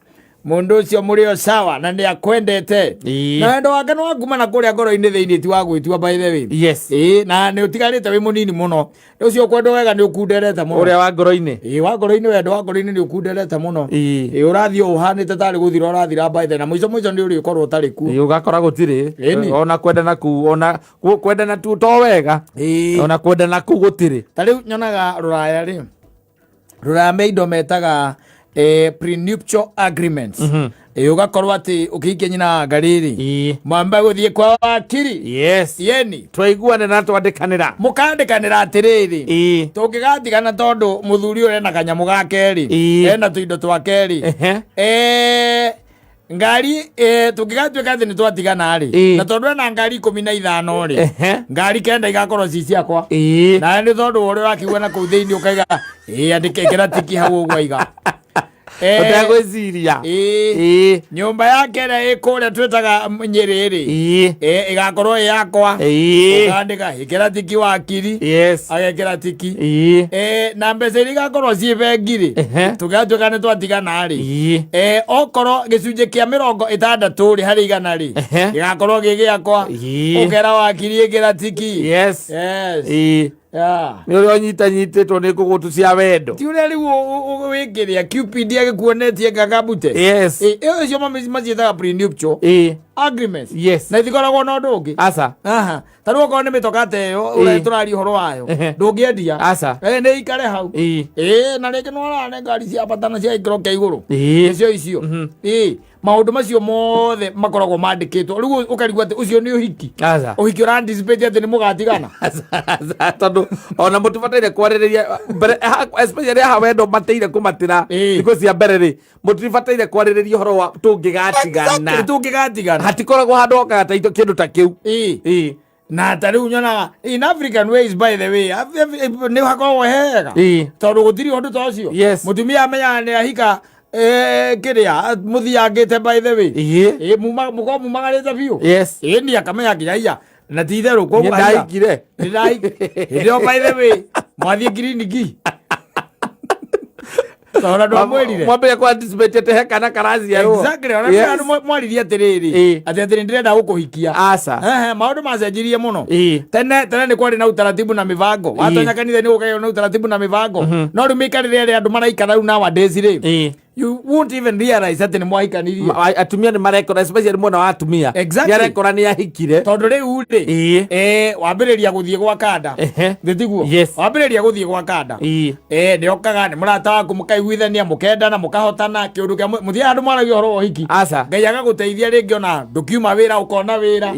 mũndũ ũcio mũrĩ o sawa na nĩ akwendete. Na wendo wake nĩ wakuma na kũrĩa ngoro-inĩ thĩinĩ, ti wa gwĩtua, by the way. Na nĩ ũtigarĩte wĩ mũnini mũno, ũcio kwendwo wega nĩ ũkunderete mũno. Ũrĩa wa ngoro-inĩ. Wa ngoro-inĩ, wendo wa ngoro-inĩ nĩ ũkunderete mũno. Ũrathiĩ ũhanĩte tarĩ gũthira ũrathira by the, na mũico mũico nĩ ũrĩkorwo ũtarĩ kuo. Ũgakora gũtirĩ. Ĩni. Ona kwendana kuu, ona kwendana tu to wega. Ona kwendana kuu gũtirĩ. Ta rĩu nyonaga rũraya rĩ, rũraya me indo metaga prenuptial agreements. Ũgakorwo atĩ ũkĩhikia nyina wa ngarĩ rĩ, mwamba gũthiĩ kwa wakiri. Yeni. Twaiguane na twandĩkanĩra. Mũkandĩkanĩra atĩrĩrĩ, tũngĩgatigana, tondũ mũthuri ũyũ ena kanyamũ gake rĩ, ena tũindo twake rĩ, ngari tũngĩgatuĩka atĩ nĩ twatigana rĩ, na tondũ ena ngari 15 rĩ, ngari 9 igakorwo ci ciakwa. Na nĩ tondũ wa ũrĩa ũrakĩigua na kũu thĩinĩ, ũkaiga ĩ andĩke ĩkĩra tiki hau ũguo aiga. Ũtegwĩciria. Nyũmba yake ĩrĩa ĩ kũrĩa twĩtaga Nyĩrĩ rĩ, ĩgakorwo ĩ yakwa. Ũkandĩka ĩkĩra tiki wakiri. Agekĩra tiki. Na mbeca iria igakorwo ciĩ bengi rĩ, tũgatuĩka nĩ twatigana rĩ, okorwo gĩcunjĩ kĩa 60 rĩ harĩ igana rĩ, gĩgakorwo gĩ gĩakwa. Ũkera wakiri ĩkĩra tiki. Yes. Yeah. Nĩ ũrĩa ũnyitanyitĩtwo nĩ ngũgũtu cia wendo. Ti ũrĩa rĩu wĩkĩrĩa Cupid agĩkuonetie ngangabute. Ĩyo icio maciĩtaga prenuptial. Agreements. Yes. Na itikoragwo na ũndũ ũngĩ. Aca. Aha. Ta rĩu okorwo nĩ mĩtoka ta ĩyo ũrĩa tũraria ũhoro wayo ndũngĩendia. Aca. Nĩ ikare hau. Ĩĩ, na rĩngĩ nĩ warora ngari cia bata na cia gĩkĩro kĩa igũrũ. Nĩcio icio. Ĩĩ, maũndũ macio mothe makoragwo mandĩkĩtwo. Rĩu ũkarigwo atĩ ũcio nĩ ũhiki. Aca. Ũhiki ũra anticipate atĩ nĩ mũgatigana. Aca, tondũ ona mũtibataire kwarĩrĩria mbere especially haha wendo matĩire kũmatĩra thikũ cia mbere rĩ, mũtibataire kwarĩrĩria ũhoro wa tũngĩgatigana. Exactly, tũngĩgatigana. Hatikoragwo handũ hokaga ta kĩndũ ta kĩu. Ĩĩ. Na ta rĩu nyonaga in African ways, by the way, nĩ hakoragwo hega tondũ gũtirĩ ũndũ ta ũcio. Yes. Mũtumia amenyaga nĩ ahika, kĩrĩa mũthiangĩte, by the way. Ĩĩ. Ĩĩ, mũkorwo mumagarĩte biũ. Yes. Ĩĩ, ni akamenya nginya iya na ti itherũ koguo Nĩ ndahikire. Nĩ ndahikire. Hĩndĩ ĩyo, by the way, mwathiĩ kiriniki tondũ ndwamwĩrire. Mwambĩrĩria ku anticipate atĩ he kana karaciarwo. Exactly, ona Yes. andũ mwaririe atĩrĩrĩ atĩ atĩrĩ ndĩrenda gũkũhikia. Aca. Ehe, maũndũ macenjirie mũno. Tene tene nĩ kwarĩ na utaratibu na mĩbango. Watonya kanitha nĩ gũkagĩa na utaratibu na mĩbango, no rĩu mĩikarĩre ĩrĩa andũ maraikara rĩu nowadays rĩ, you won't even realize atĩ nĩ mwahikanirie. Atumia nĩ marekora, especially mwena wa atumia. Exactly. Nĩ arekora nĩ ahikire. Tondũ rĩu rĩ, wambĩrĩria gũthiĩ gwa kanda. Gĩtiguo? Yes. Wambĩrĩria gũthiĩ gwa kanda, nĩ okaga nĩ mũrata waku, mũkaiguithania, mũkendana, mũkahotana kĩũndũ kĩa mũthiaga andũ mwaragia ũhoro wa ũhiki. Aca. Ngai agagũteithia rĩngĩ ona ndũkiuma wĩra ũkona wĩra.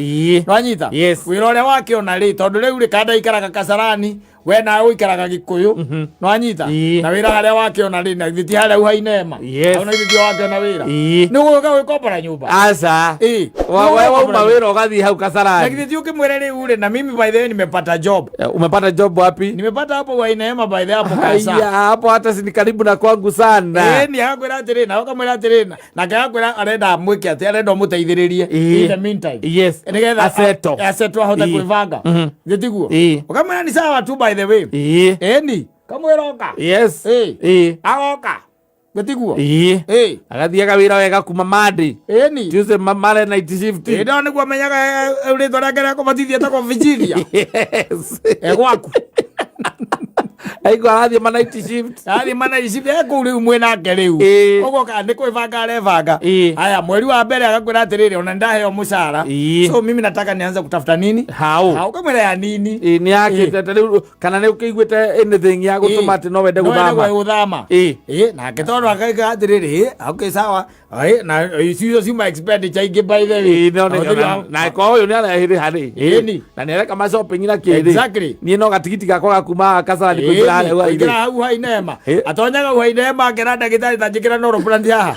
Nwanyita? Yes. Wĩra ũrĩa wakĩona rĩ, tondũ rĩu rĩ, kanda ikaraga Kasarani, we nawe ũikaraga Gĩkũyũ, nwanyita? Na wĩra harĩa wakĩona rĩ, na githĩ ti harĩa uhainema? Yes. Hau na githĩ ti wakĩona wĩra? Nĩ ũgũka gwĩkombora nyũmba. Aca. Nĩ We wauma ũgũkombora. wĩra ũgathiĩ hau Na Kasarani. githĩ ti ũkĩmwĩre rĩu rĩ, na mimi, by the way, nimepata job. Umepata job wapi? Nimepata hapo Wainema, by the way, hapo Kasa. Haya, hapo hata si ni karibu na kwangu sana. Ĩĩ, ni agakwĩra atĩrĩ, na ũkamwĩra atĩrĩ, nake agakwĩra arenda mwĩke atĩ arenda ũmũteithĩrĩrie in the meantime. Nĩgetha Aseto. asetwo ahote kwĩbanga. Gĩtiguo? Ũkamwĩra ni sawa tu, by the way. Ĩni kamwĩra oka. Agoka. Gĩtiguo? Agathiaga wĩra wega kuma Monday. Ĩni. Tuesday mare night shift. Ĩĩ, no nĩguo amenyaga rĩtwa rĩake rĩa kũbatithia etagwo Virginia. Yes. Egwaku. Aigua arathiĩ ma night shift. Arathiĩ ma night shift, kũu rĩu mwĩnake rĩu. Ũguo kana nĩ kwĩbanga arebanga. Haya, mweri wa mbere agakwĩra atĩrĩrĩ, ona ndaheo mũcara. So mimi nataka nianze kutafuta nini? Hau. Hau kamwĩra ya nini? Ĩĩ, nĩ yakĩte ta rĩu kana nĩ ũkĩiguĩte anything ya gũtũma atĩ no wende No wende gũthama. Gũthama. Ĩĩ, nake tondũ akaiga atĩrĩrĩ, okay, sawa. Na icio ciuma expenditure ingĩ, by the way. Ĩĩ, no na kwa ũyũ nĩ arehĩrĩ harĩ. Ĩni. Na nĩ areka ma shopping na kĩrĩ. Exactly. Niĩ no gatigiti gakwa ga kuma Kasarani kũingĩra harĩa kũingĩra uhai-rĩ. Hau hainema atonyaga hau hainema akera ndagĩtarĩ ta njĩkĩra Noroplant haha.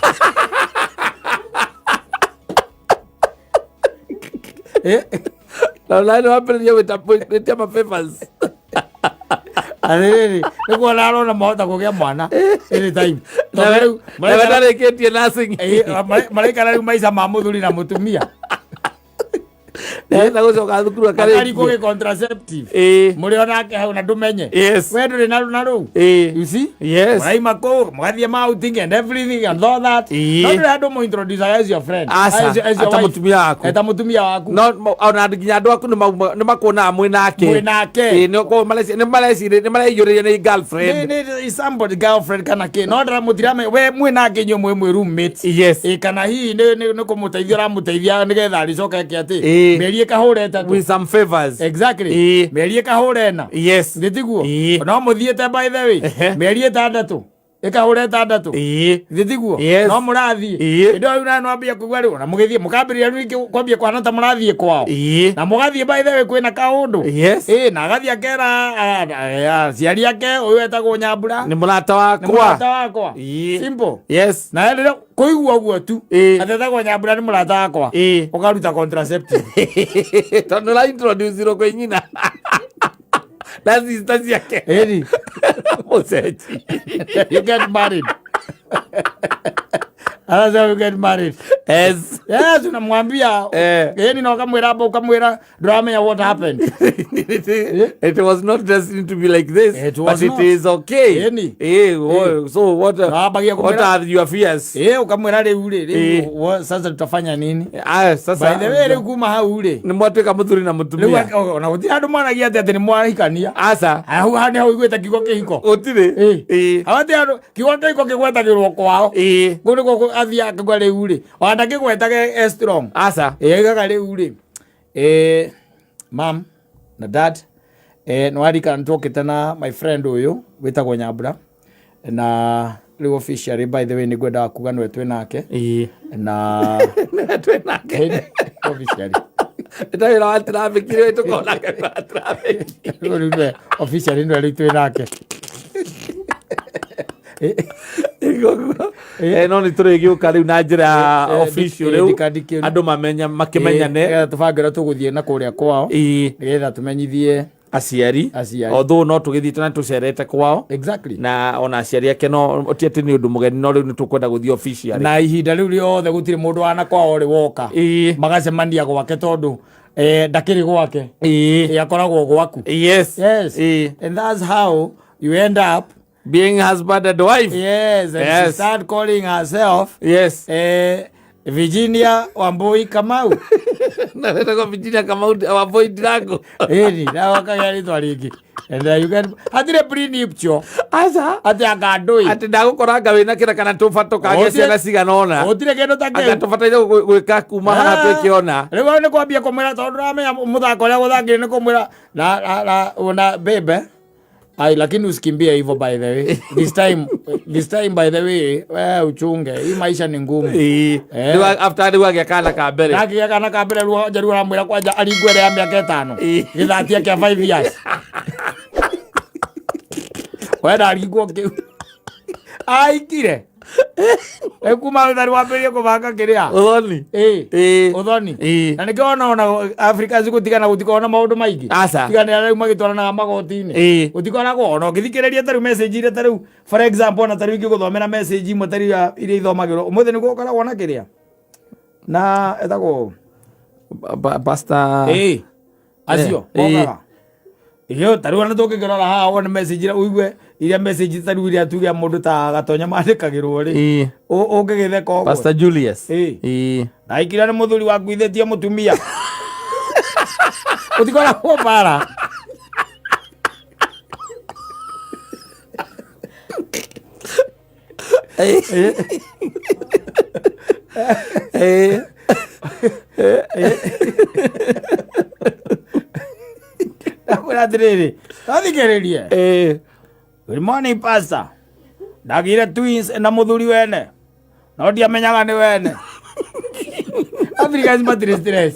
Na nĩ wambĩrĩria gwĩtia ma favors. Atĩrĩrĩ, nĩguo arona mahota kũgĩa mwana anytime. Na Tondũ rĩu na we ndarĩkĩtie nursing. Ĩĩ, maraikara rĩu maica ma mũthuri na mũtumia. Nĩarenda gũcoka thukuru akarigwo akarĩkie. gĩ contraceptive. Mũrĩ onake hau na ndũmenye. Yes. We ndũrĩ na rũu. You see? Yes. Mũraima kũu mũgathiĩ ma outing and everything and all that. No ndũrĩ handũ mũ introduce as your friend. Aca, As your ata wife. mũtumia waku. Eta mũtumia waku. No ona nginya andũ aku nĩ makuonaga mwĩ nake. Mwĩ nake. Ĩĩ, nĩ koguo nĩ marecirĩ nĩ mareiyũrĩria nĩ girlfriend. Nĩ is somebody girlfriend kana kĩ, no ndĩra mũtirame we mwĩ nake inyuĩ mwĩ roommates. Yes. Ĩ, kana hihi nĩ kũmũteithia ũramũteithia nĩgetha arĩcoka eke atĩ mĩeri ĩkahũra ĩtatũ. With some favors. Exactly. Mĩeri ĩkahũra ĩna. Yes. Gĩtiguo? No mũthiĩte, by the way, mĩeri ĩtandatũ ĩkahũra ĩtandatũ. Gĩtiguo? Yes. No mũrathiĩ. Hĩndĩ ĩyo rĩu nawe nĩwambia kũigua rĩu ona mũgĩthiĩ mũkambĩrĩria rĩu rĩngĩ kwambia kũhana ta mũrathiĩ kwao. Na mũgathiĩ, by the way, kwĩna kaũndũ. Yes. Ĩĩ, na agathiĩ akera aciari ake ũyũ etagwo Nyambura. Nĩ mũrata Nĩ wakwa. mũrata wakwa. Simple. Yes. Na rĩrĩa kũigua ũguo tu atĩ etagwo Nyambura nĩ mũrata wakwa, ũkaruta contraceptive. Tondũ ũra introduce irwo kwĩ nyina na sister ciake. Ĩni. Mũcenji. You get married. Anasema you get married. Yes. Yes, unamwambia yani na ukamwira hapo, ukamwira ndũramenya what happened. It was not destined to be like this, It was but it not. is okay. Ĩni. So what, Wambagia what kũmwĩra- are your fears? Ukamwira rĩu rĩ, rĩu sasa tutafanya nini? Ah, sasa By the way, rĩu kuma hau rĩ, nĩ mwatuĩka mũthuri na rĩu mũtumia. ona gũtirĩ andũ mwaragia atĩ nĩ mwahikania. Aca. Hau hau nĩho ũiguĩte kiugo kĩhiko. Gũtirĩ. Hau atĩ andũ kiugo kĩhiko kĩgwetagĩrwo kwao. Kũu nĩkuo athiaga akauga rĩu rĩ, ona ndakĩgwetaga e strong. Aca. Ĩigaga rĩu rĩ, mam na dad, nĩwarikana nĩtwokĩte na my friend ũyũ wĩtagwo Nyambura, na rĩu officially, by the way, nĩngwendaga kuga nĩwe twĩ nake. Ĩĩ. Na twĩ nake. Officially. Ĩta wĩra wa traffic rĩu tũkonake wa traffic. Rĩu nĩwe officially, nĩwe rĩu twĩ nake. No nĩ tũrĩgĩũka rĩu na njĩra ya official rĩu ndikandikĩru. Andũ mamenya makĩmenyane. Nĩgetha tũbange ũrĩa tũgũthiĩ na kũrĩa kwao, nĩgetha tũmenyithie aciari. Aciari. Although no tũgĩthiĩte na tũcerete kwao. Na ona aciari ake, no ti atĩ nĩ ũndũ mũgeni, no rĩu nĩ tũkwenda gũthiĩ officially. Na ihinda rĩu rĩothe gũtirĩ mũndũ wana kwao rĩ woka magacemania gwake, tondũ ndakĩrĩ gwake. Akoragwo gwaku. Yes. And that's how you end up being husband and wife. Yes, and she start calling herself Virginia Wambui Kamau. Na wetagwo Virginia Kamau Wambui Ndirango. Ĩni na wakagĩa rĩtwa rĩngĩ. And you get hatirĩ prenuptial. Aca. Atĩ anga ndũĩ. Atĩ ndagũkoranga wĩna kĩra kana tũba tũkagĩa ciana cigana ũna. Gũtirĩ kĩndũ ta anga kĩu. tũbataire gwĩka kuma haha twĩkĩona. Rĩu hau nĩ kwambia kũmwĩra, tondũ ndũramenya mũthako ũrĩa gũthakire, nĩ kũmwĩra na bebe. Ai, lakini usikimbie hivyo, by the way. This time, by the way, we uchunge. Hii maisha ni ngumu. Ĩĩ. Rĩu after rĩu agĩa kana ka mbere. Nakĩgĩa kana ka mbere, rĩu anja rĩu aramwĩra kwanja aringwo ĩrĩa ya mĩaka 5. Gĩthatia kĩa 5 years. Wenda aringwo kĩu. Aikire. Kuma thari wambĩrĩrie kũbanga kĩrĩa. Ũthoni. Ĩĩ. Ũthoni. Ĩĩ. Na nĩkĩo ona Africa cigũtigana gũtikoragwo na maũndũ maingĩ. Aca. Tiga nĩ arĩa rĩu magĩtwaranaga magoti-inĩ. Gũtikoragwo ona ũngĩthikĩrĩria ta rĩu message iria, ta rĩu for example, ona ta rĩu ingĩgũthomera message imwe ta rĩu iria ithomagĩrwo ũmũthĩ, nĩguo ũkoragwo na kĩrĩa na etagwo Pastor. Ĩĩ, acio mokaga iyo ta rĩu ona tũngĩkĩrora haha wone message iria ũigue, iria message ta rĩu iria tuge mũndũ ta Gatonya mandĩkagĩrwo rĩ, ũngĩgĩtheka ũguo. Pastor Julius. Ĩĩ. Ĩĩ. Ndaikira nĩ mũthuri wakuithĩtie mũtumia, ũtikoragwo bara. Ndakwĩra atĩrĩrĩ, tathikĩrĩrie. Good morning, pastor. Ndagire twins na mũthuri wene, no ndiamenyaga nĩ wene. Africans matirĩ stress.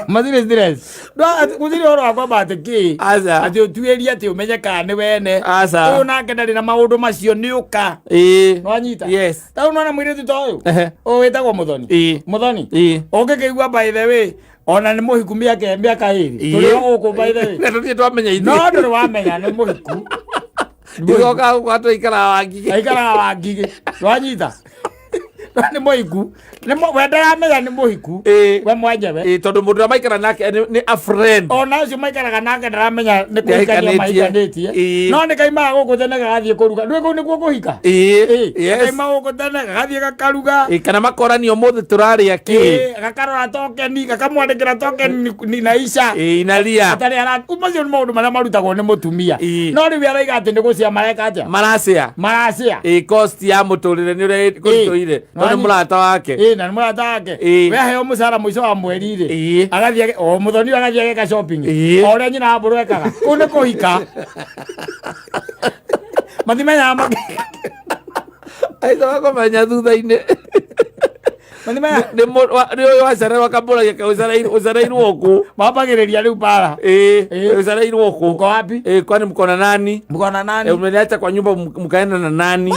Matirĩ stress. No gũtirĩ ũhoro wa kwamba atĩ kĩ. Aca. Atĩ ũtuĩrie atĩ ũmenye kana nĩ wene. Aca. Ũyũ nake ndarĩ na maũndũ macio, nĩ ũka. Nĩwanyita? Yes. Ta rĩu nona mũirĩtu ta ũyũ. Ũyũ wĩtagwo Mũthoni. Mũthoni. Ũngĩkĩigua, by the way, ona nĩ mũhiku mĩaka 2. Tũrĩ o gũkũ, by the way. Na tũtirĩ twamenya ithuĩ. No ndũrĩ wamenya nĩ mũhiku. Igoka gũkũ atũikaraga wa ngigĩ. Aikaraga wa ngigĩ. Wanyita? Nĩ mũhiku. We ndaramenya nĩ mũhiku. We mwenyewe. Ĩĩ, tondũ mũndũ ũrĩa maikara nake nĩ a friend. Ona ũcio maikaraga nake ndaramenya nĩ kũhikania Nĩahikanĩtie. mahikanĩtie. No nĩ kaimaga gũkũ tene gagathiĩ kũruga. Ndũĩ kũu nĩkuo kũhika? Ĩĩ. Yes. Kaima gũkũ tene gagathiĩ gakaruga. Ĩĩ, kana makoranio ũmũthĩ tũrarĩa kĩ. Ĩĩ, gakarora tokeni, gakamwandĩkĩra tokeni naisha. Ĩĩ, inalia. Atarĩ ara macio nĩ maũndũ marĩa marutagwo nĩ mũtumia. No rĩu araiga atĩ nĩ gũcia mareka atĩa? Maracĩa. Maracĩa. Ĩĩ, cost ya mũtũrĩre nĩ ũrĩa kũritũhire, tondũ nĩ mũrata wake. Ĩĩ, na nĩ mũrata wake. We aheo mũcara mũico wa mweri rĩ, agathiĩ o mũthoni ũyũ agathiĩ ageka shopping o ũrĩa nyina wa mbũrũ ekaga. Kũu nĩ kũhika. Mathimenyaga Aicoka kũmenya thutha-inĩ. Mathimenyaga. Nĩ ũyũ wacererwo akamũragia kaĩ ũcereirwo kũ. Mambagĩrĩria rĩu bara. Ĩĩ, ũcereirwo kũ. Uko wapi? Ĩĩ, kwani mko na nani? Mko na nani? Umeniacha kwa nyumba mkaenda na nani?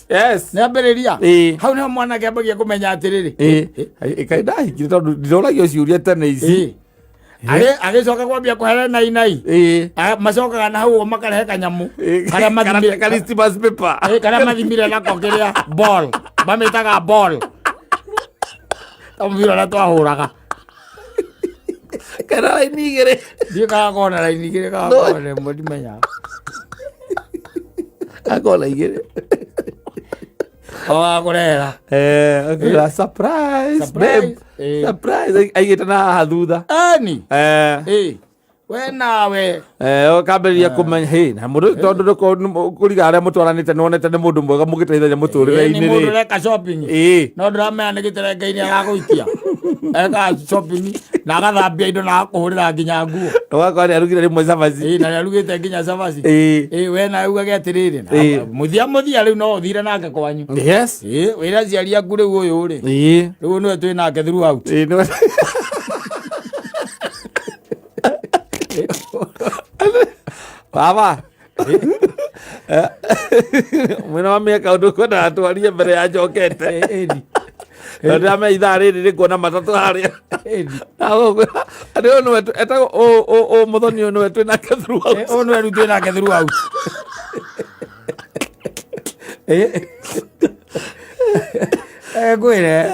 Yes. Nĩ ambĩrĩria. Hau nĩho mwanake ambagia kũmenya atĩrĩrĩ. Ĩĩ, ĩkaĩ ndahikire tondũ ndiroragio ciũria tene ici. Agĩcoka kwambia kũhere nainai. Macokaga na hau ũguo makarehe kanyamũ karĩa mathimire Christmas paper. Karĩa mathimire nako kĩrĩa ball mamĩtaga ball, ta mũbira ũrĩa twahũraga. Kana raini igĩrĩ. Ndiũ kana kona raini igĩrĩ kana kona ĩmwe, ndimenyaga. Akona igĩrĩ. O wakũrehera. Akauga, "Surprise, Surprise. babe. Surprise." Aigĩte na haha thutha. Ani. We nawe. Ũkambĩrĩria kũmenya hĩ na mũndũ tondũ kũriga arĩa mũtwaranĩte nĩwonete nĩ mũndũ mwega mũgĩteithania Nĩ mũtũrĩre-inĩ mũndũ rĩ. ũreka shopping. No ndĩramenya nĩ gĩtere Ngai nĩ agagũikia. Ekaga shopping na agathambia indo na agakũhũrĩra nginya nguo. Ũgakora nĩ arugire rĩmwe cabaci. Ĩĩ, na nĩ arugĩte nginya cabaci. Ĩĩ, we nawe ugage atĩrĩrĩ, na mũthia mũthia rĩu no ũthire nake kwanyu. Ĩĩ, wĩre aciari aku rĩu ũyũ rĩ. Rĩu nĩwe twĩ nake throughout. Ĩĩ, Baba mwena wa mĩaka ũndũ kwendaga twarie mbere ya njokete. Ĩni. Tondũ ndĩramenya ithaa rĩrĩ rĩkuona matatũ harĩa. Ĩni. Andũ ũyũ nĩwe etagwo ũ mũthoni ũyũ nĩwe twĩ nake throughout. Ũyũ nĩwe rĩu twĩ nake throughout. Ngwĩre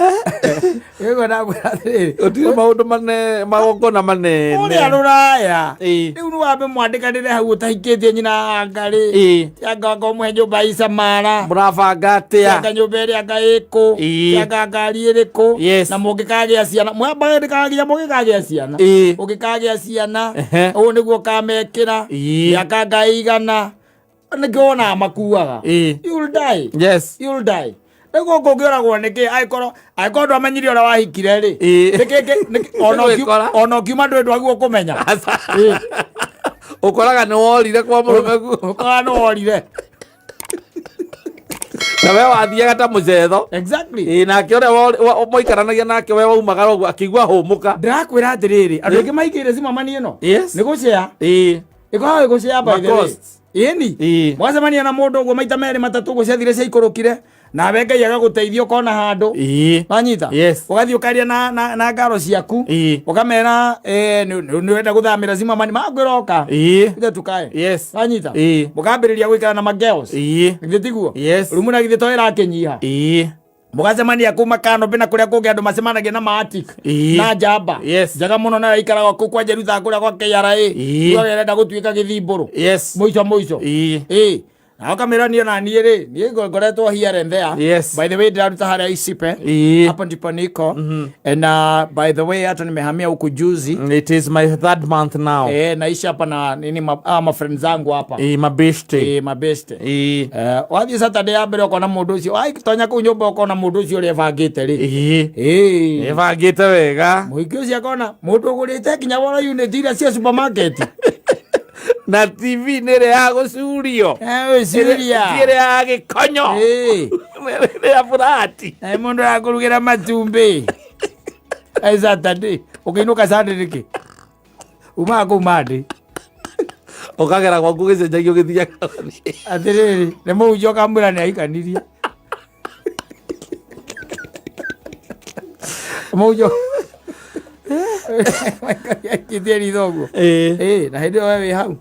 ĩguo ndakwĩra atĩrĩrĩ, Gũtirĩ maũndũ mane magongona manene. Kũrĩa rũraya rĩu nĩ wambe mwandĩkanĩre hau ũtahikĩtie nyina anga rĩ, anga anga ũmũhe nyũmba icamara, Mũrabanga atĩa? Anga nyũmba ĩrĩa anga ĩkũ, anga ngari ĩrĩkũ, na mũngĩkagĩa ciana mwambage ndĩkagĩa mũngĩkagĩa ciana, ũngĩkagĩa ciana ũũ nĩguo ũkamekĩra, mĩaka anga ĩigana, nĩkĩo wonaga makuaga. You'll die. You'll die. Rĩu gũkũ ũngĩũragwo nĩkĩ angĩkorwo angĩkorwo ndwamenyire ũrĩa wahikire rĩ, nĩkĩ Nĩgwĩkora. ona ũkiuma ndũĩ ndwaguo kũmenya. Ũkoraga nĩ worire kwa mũrũme guo. Ũkoraga nĩ worire. Na we wathiaga ta mũcetho. Exactly. Ĩĩ, nake ũrĩa mũikaranagia nake we waumagara ũguo akĩigua hũmũka. Ndĩrakwĩra atĩrĩrĩ, andũ aingĩ maingĩire cimamani ĩno nĩ gũcea. Ĩkoragwo ĩgũcea by the way. Macosts. Ĩni. Mwacemania na mũndũ ũguo maita merĩ matatũ ũguo ciathire ciaikũrũkire, nawe Ngai agagũteithia ũkona handũ. Wanyita? Ũgathiĩ ũkaria na ngaro ciaku, ũkamera nĩ ũrenda gũthamĩra cimamani, makwĩra oka. Ithe tukae. Wanyita? Mũkambĩrĩria gũikara na magirls. Githĩ tiguo? Rumu na githĩ to ĩrakĩnyiha. Mũgacemania kuu makanobĩ na kũrĩa kũngĩ andũ macemanagia na maatik na njamba njega mũno nayo ikaraga kũu kwa Jerutha kũrĩa kwa KRA. Ugaga ĩrenda gũtuĩka gĩthimbũrũ. Mũico mũico. Ĩĩ. Na ũkamĩra niĩ ona niĩ rĩ, niĩ ngoretwo here and there. By the way ndĩraruta harĩa Isipe. Hapo ndipo niko. And by the way hata nimehamia huku juzi. It is my third month now. Naishi hapa na nini ma friends zangu hapa. Mabeshte. Mabeshte. Wathiĩ Saturday ya mbere ũkona mũndũ ũcio, watonya kũu nyũmba ũkona mũndũ ũcio ũrĩa ebangĩte rĩ. Ebangĩte wega. Mũhiki ũcio akona mũndũ ũgũrĩte nginya woro unit iria cia supermarket. Na TV nĩ ĩrĩa ya gũcurio. Gũcuria. Ti ĩrĩa ya gĩkonyo. Nĩ ya burati. Na mũndũ arakũrugĩra matumbĩ. Saturday. Ũkĩinũka Sunday nĩkĩ? Umaga kũu Monday. Ũkagera gwaku gĩcenjagia ũgĩthiaga. Atĩrĩrĩ, nĩ mũhunjia ũkamwĩra nĩ ahikanirie. Mũhunjia aikĩtie ritho ũguo. Na hĩndĩ ĩyo we wĩ hau.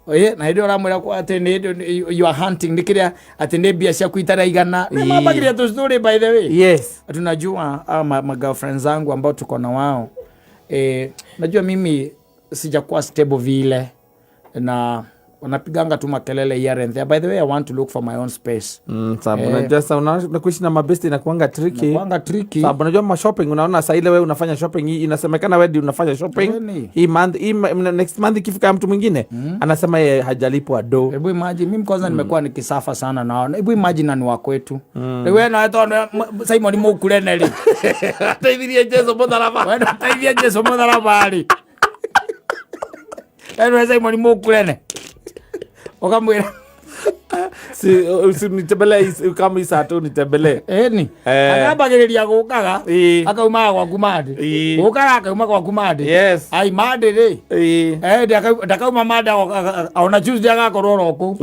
Na hĩndĩ ĩyo ũramwĩra atĩ nĩ hĩndĩ you are hunting nĩ kĩrĩa atĩ nĩ mbia ciaku itaraigana. Nĩ mambagĩria tũ story by the way. Tunajua ma girlfriends zangu ambao tuko na wao. Najua mimi sijakuwa stable vile na wanapiganga tu makelele here and there. By the way, I want to look for my own space. Sababu unajua sasa unakuishi na mabesti inakuanga tricky. Inakuanga tricky. Sababu unajua ma shopping, unaona saa ile wewe unafanya shopping hii inasemekana wewe ndio unafanya shopping. Kweli. Hii month, hii next month ikifika mtu mwingine anasema yeye hajalipwa do. Hebu imagine mimi kwanza nimekuwa nikisafa sana nao. Hebu imagine na ni wa kwetu. Wewe na wewe ndo Simon Mukurene ri. Ateithirie Jesu mutharaba. Wewe ateithirie Jesu mutharaba ri. Wewe Simon Mukurene. Ukamwira Si usinitembelee kama isa tu nitembelee. Eni. Akambagĩrĩria gũkaga, akaumaga gwaku Monday. Gũkaga akauma gwaku Monday. Ai Monday rĩ. Ndakauma Monday ona Tuesday agakorwo oro kũu.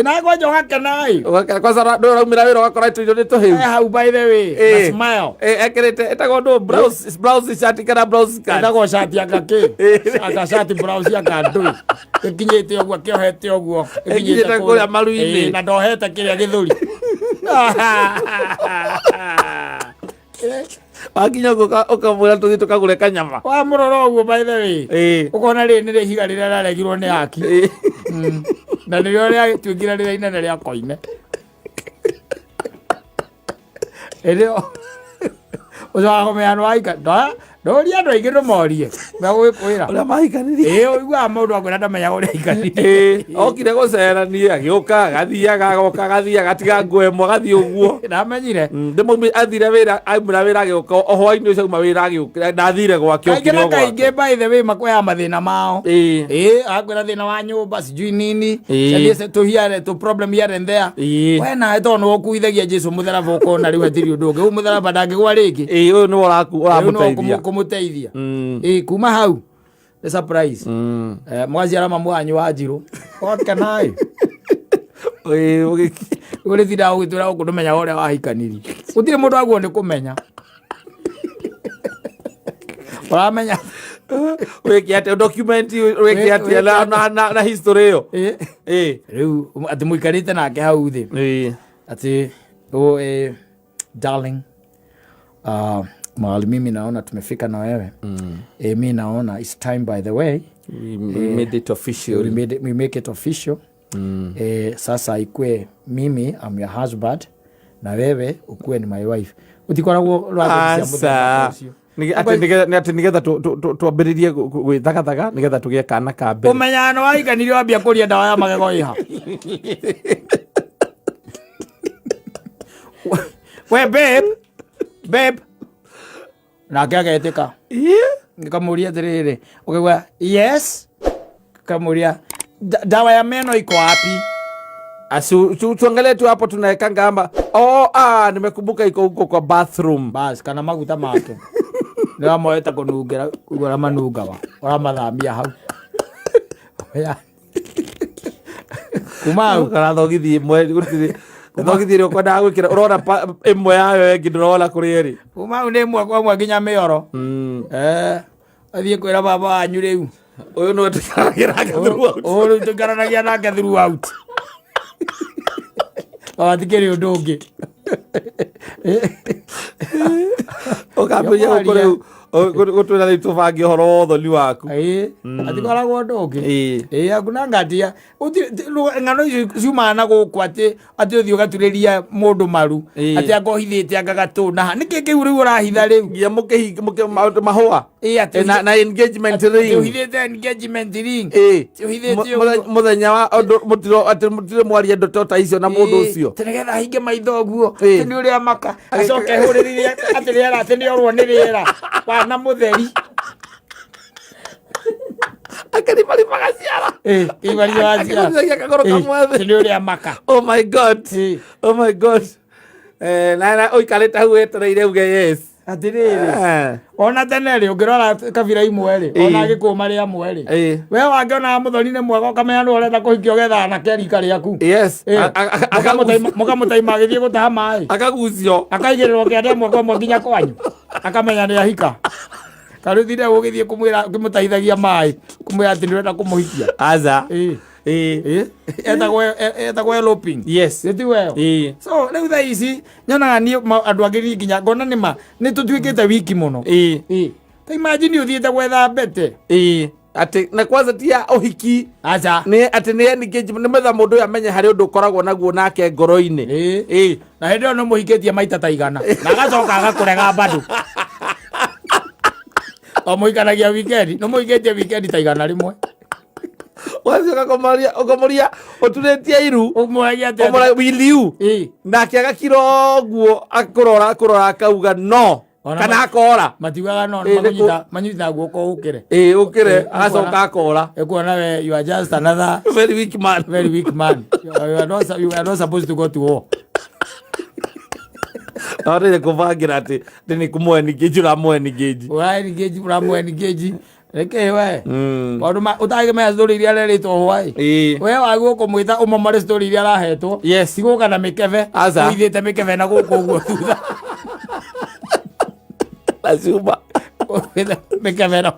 Na kwanja ũgakena ĩ. Ũgakena kwanza ndũ ũraumĩra wĩra ũgakora tũirio nĩ tũhĩu. Hau by the way, na smile. Ekĩrĩte ĩtagwo ndũ blouse shirt kana blouse skirt. Ĩtagwo shati anga kĩ? Anga shati blouse anga ndũĩ. Ĩkinyĩte ũguo, akĩohete ũguo. Ĩkinyĩte kũrĩa maru-inĩ. Na ndohete kĩrĩa gĩthũri. Wakinya ũguo ũkamwĩra tũthiĩ tũkagũre kanyama. Wamũrora ũguo by the way. Ũkona rĩrĩ nĩ rĩhiga rĩrĩa rĩaregirwo nĩ aki. Na nĩrĩo rĩatuĩkire rĩrĩa inene rĩa koine. Ĩrĩo ũcokaga kũmenya nĩ waika. Ndũrie andũ aingĩ ndũmorie. Megũgĩkwĩra. Ũrĩa mahikanirie. Ĩĩ, ũiguaga mũndũ akwĩra ndamenyaga ũrĩa aikarire. Ĩĩ, okire gũcera niĩ agĩũka agathiaga agoka agathiaga atiga nguo ĩmwe agathiĩ ũguo. Ndamenyire. Ndĩmaumĩ athire wĩra aumĩra wĩra agĩũka o hwainĩ ũcio auma wĩra agĩũka ndathire gwake Kaingĩ okire na o gwake. kaingĩ, by the way, makoyaga mathĩna mao. Ĩĩ, akwĩra thĩna wa nyũmba, sijui nini. Ciathiĩ tũ here tũ problem here and there. We nawe tondũ nĩwe ũkuithagia Jesu mũtharaba, ũkona rĩu hatirĩ ũndũ ũngĩ, ũyũ mũtharaba ndangĩgwa rĩngĩ. Ĩĩ, ũyũ nĩwe Rĩu no ũramũteithia. kũmũteithia. Ĩĩ, kuma hau nĩ surprise. Mwaciara mamu wanyu wa njirũ wakena ĩ. Ĩĩ, Ũrĩtindaga ũgĩtwĩra gũkũ ndũmenyaga ũrĩa wahikanirie, gũtirĩ mũndũ aguo nĩ kũmenya ũramenya. Wĩke atĩa document, wĩke atĩa na history ĩyo? Ĩĩ. Ĩĩ. Rĩu atĩ mũikarĩte nake hau thĩ, atĩ oh, darling, mahali mimi naona tumefika na wewe, mi naona it's time, by the way, We made it official. We make it official. Sasa ikue mimi I'm your husband na wewe ukuwe ni my wife. Utikoragwo rwathani cia mũthemba Aca. ũcio. Atĩ nĩgetha twambĩrĩrie gwĩthagathaga nĩgetha tũgĩe kana ka mbere. Ũmenyaga nĩ wahikanirie wambia kũria ndawa ya magego ĩha. We babe, babe, nake agetĩka. Nĩkamũria atĩrĩrĩ, ũkaigua yes, kamũria, "Dawa ya meno iko wapi?" Tuangalie tu hapo tunawekanga ama, oh, ah, nimekumbuka iko huko kwa bathroom. Bas, kana maguta make nĩ wamoete kũnungĩra ũguo ũrĩa manungaga, ũramathamia hau. Ya. Kuma hau kana thogithi ĩmwe gũtirĩ thogithi ĩrĩa ũkwendaga gwĩkĩra, ũrona ĩmwe yayo ĩngĩ ndũrona kũrĩa ĩrĩ. Kuma hau nĩ ĩmwe kwa ĩmwe nginya mĩoro. Athiĩ kwĩra baba wanyu rĩu. Ũyũ nĩwe tũikaranagia nake throughout. Ũyũ rĩu tũikaranagia nake throughout. Baba, tikĩrĩ ũndũ ũngĩ. Ũkambĩrĩria gũkũ rĩu gũtwĩra rĩu tũbange ũhoro wa ũthoni waku. Ĩĩ, atikoragwo ũndũ ũngĩ. Ĩĩ. Ĩĩ, hakuna ngatia. Ng'ano icio ciumaga na gũkũ atĩ ũthiĩ ũgaturĩria mũndũ maru. Atĩ anga ũhithĩte anga gatũ na nĩkĩ kĩu rĩu ũrahitha rĩu? Nginya mahũa. Ĩĩ, atĩ Na engagement atĩ ring. ũhithĩte engagement ring. Ĩĩ. Ũhithĩte ũguo. Mũthenya wa ũndũ mũtiro atĩ mũtirĩ mwaria ndeto ta icio na mũndũ ũcio. Atĩ nĩgetha ahinge maitho ũguo. Ĩĩ. Atĩ nĩ ũrĩa maka acoke hũrĩrĩrie atĩ rĩera, atĩ nĩ orwo nĩ rĩera wana mũtheri. Akĩribaribaga ciara. Ĩĩ, kĩribaribaga ciara. Akĩgũrithagia kagũrũ kamwe thĩ. Atĩ nĩ ũrĩa maka. Oh my God. Ĩĩ. Oh my God. Na ũikarĩte hau wetereire uge yes. Atĩrĩrĩ, ona tene rĩ, ũngĩrora kabira imwe rĩ, ona Gĩkũyũ marĩ amwe rĩ, we wangĩonaga mũthoni nĩ mwega, ũkamenya nĩ ũrenda kũhikia, ũgetha anake rika rĩaku. Yes. Mũkamũtaima agĩthiĩ gũtaha maĩ. Akagucio. Akaigĩrĩrwo kĩande ĩmwe kwa ĩmwe nginya kwanyu, akamenya nĩ ahika. Tarĩu thire ũgĩthiĩ kũmwĩra ũkĩmũtahithagia maĩ, kũmwĩra atĩ nĩ ũrenda kũmũhikia. Aca. Ĩĩ. Ĩĩ. Ĩĩ. Etagwo eloping. Yes. Gĩtigo ĩyo. Ĩĩ. So rĩu thaa ici nyonaga niĩ andũ angĩ niĩ nginya ngona nĩ ma nĩ tũtuĩkĩte wiki mũno. Ĩĩ. Ĩĩ. Ta imagine ũthiĩte gwetha mbete. Ĩĩ. Atĩ na kwanza ti ya ũhiki. Aca. Nĩ atĩ nĩ engagement, nĩ metha mũndũ ũyũ amenye harĩ ũndũ ũkoragwo naguo nake ngoro-inĩ. Ĩĩ. Ĩĩ. Na hĩndĩ ĩyo nĩ mũhikĩtie maita ta 100 na agacoka agakũrega bado. O mũhikanagia weekend, nĩ mũhikĩtie weekend ta 100. Ũgathiĩ ũkamũria ũturĩtie iru. Ũmũragia atĩa? Ũmũragia, will you? Ĩĩ. Nake agakira ũguo akũrora akauga no. Ona Kana akora. Matiugaga no, Ĩĩ, manyitaga guoko ũkĩre. Ĩĩ, ũkĩre, Ĩĩ, agacoka akora. Ekuona we you are just another very weak man. Very weak man. You are not supposed to go to war. No rĩrĩ kũbangĩra atĩ nĩ kũmũ engage, ũramũ engage. Ũra engage, ũramũ engage. Reke we. Maũndũ ma ũtangĩmenya story iria arerĩtwo hwaĩ. Ĩĩ. We wagwo kũmwĩta ũmomore story iria arahetwo. Yes. Ti gũka na mĩkebe. Aca. Ũithĩte mĩkebe na gũkũ ũguo thutha. Na cuma. Ũithĩte mĩkebe na.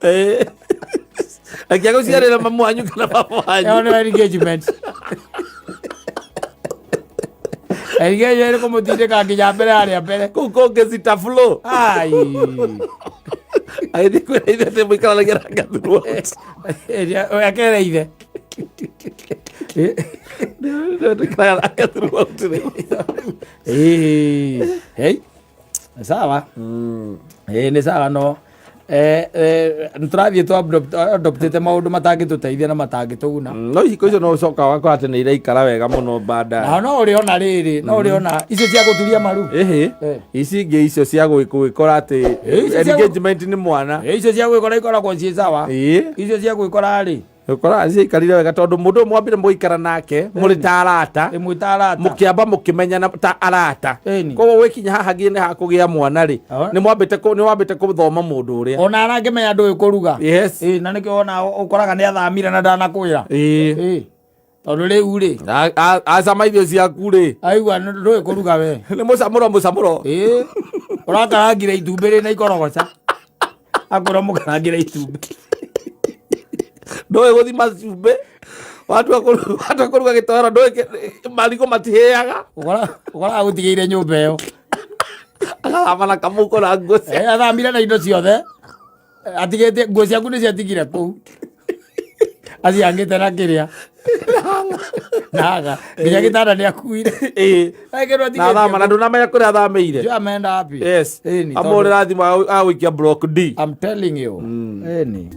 Ĩĩ. Reke agũciarĩre mamu wanyu kana baba wanyu. Ĩyo nĩyo engagement. Engagement nĩ kũmũtindĩka nginya mbere harĩa mbere. Kũu kũngĩ cita flow. Ai. Agĩthiĩ kwĩra ithe atĩ mũikaranagia nake throughout. Akere ithe. Tũikaraga nake throughout rĩu. Ĩĩ. Hey. Nĩ sawa. Ĩĩ, nĩ sawa no. Nĩ tũrathiĩ tũ-adoptĩte maũndũ matangĩtũteithia na matangĩtũguna. No ihiko icio no ũcoka wakora atĩ nĩ iraikara wega mũno baadaye. Na no ũrĩona rĩrĩ, no ũrĩona icio cia gũturia maru. Ĩhĩ. Ici ingĩ icio cia gwĩkora atĩ Icio cia engagement nĩ mwana. Icio cia gwĩkora ikoragwo ciĩ sawa. Icio cia gwĩkora rĩ, Ũkoraga ciaikarire wega tondũ mũndũ ũyũ mwambire mũgĩikara nake mũrĩ ta arata. Ĩmwe ta arata. Mũkĩamba mũkĩmenyana ta arata. Koguo gwĩkinya haha nginya nĩ hakũgĩa mwana rĩ, nĩ wambĩte kũthoma mũndũ ũrĩa. Ona arangĩmenya ndũĩ kũruga. Yes. Ĩ, na nĩkĩo wona ũkoraga nĩ athamire na ndanakwĩra. Ĩ, tondũ rĩu rĩ, Acama irio ciaku rĩ, aigua ndũĩ kũruga we. Nĩ mũcamũro mũcamũro. Ĩ, ũrakarangire itumbĩ rĩ na ikorogoca, akwĩra mũkarangĩre itumbĩ. Ndũĩ gũthima cumbĩ, watua kũruga gĩtoero ndũĩ marigũ matihĩaga. Ũkoraga gũtigĩire nyũmba ĩyo. Agathama na kamũko na nguo cia Athamire na indo ciothe, atigĩte nguo ciaku nĩ ciatigire kũu, aciangĩte na kĩrĩa naga nginya gĩtanda nĩ akuire. Na athama na ndũnamenya kũrĩa athamĩire. Sio ameenda wapi. Yes. Ĩni, Amũhũrĩra thimũ agũikia block D. I'm telling you. Ĩni.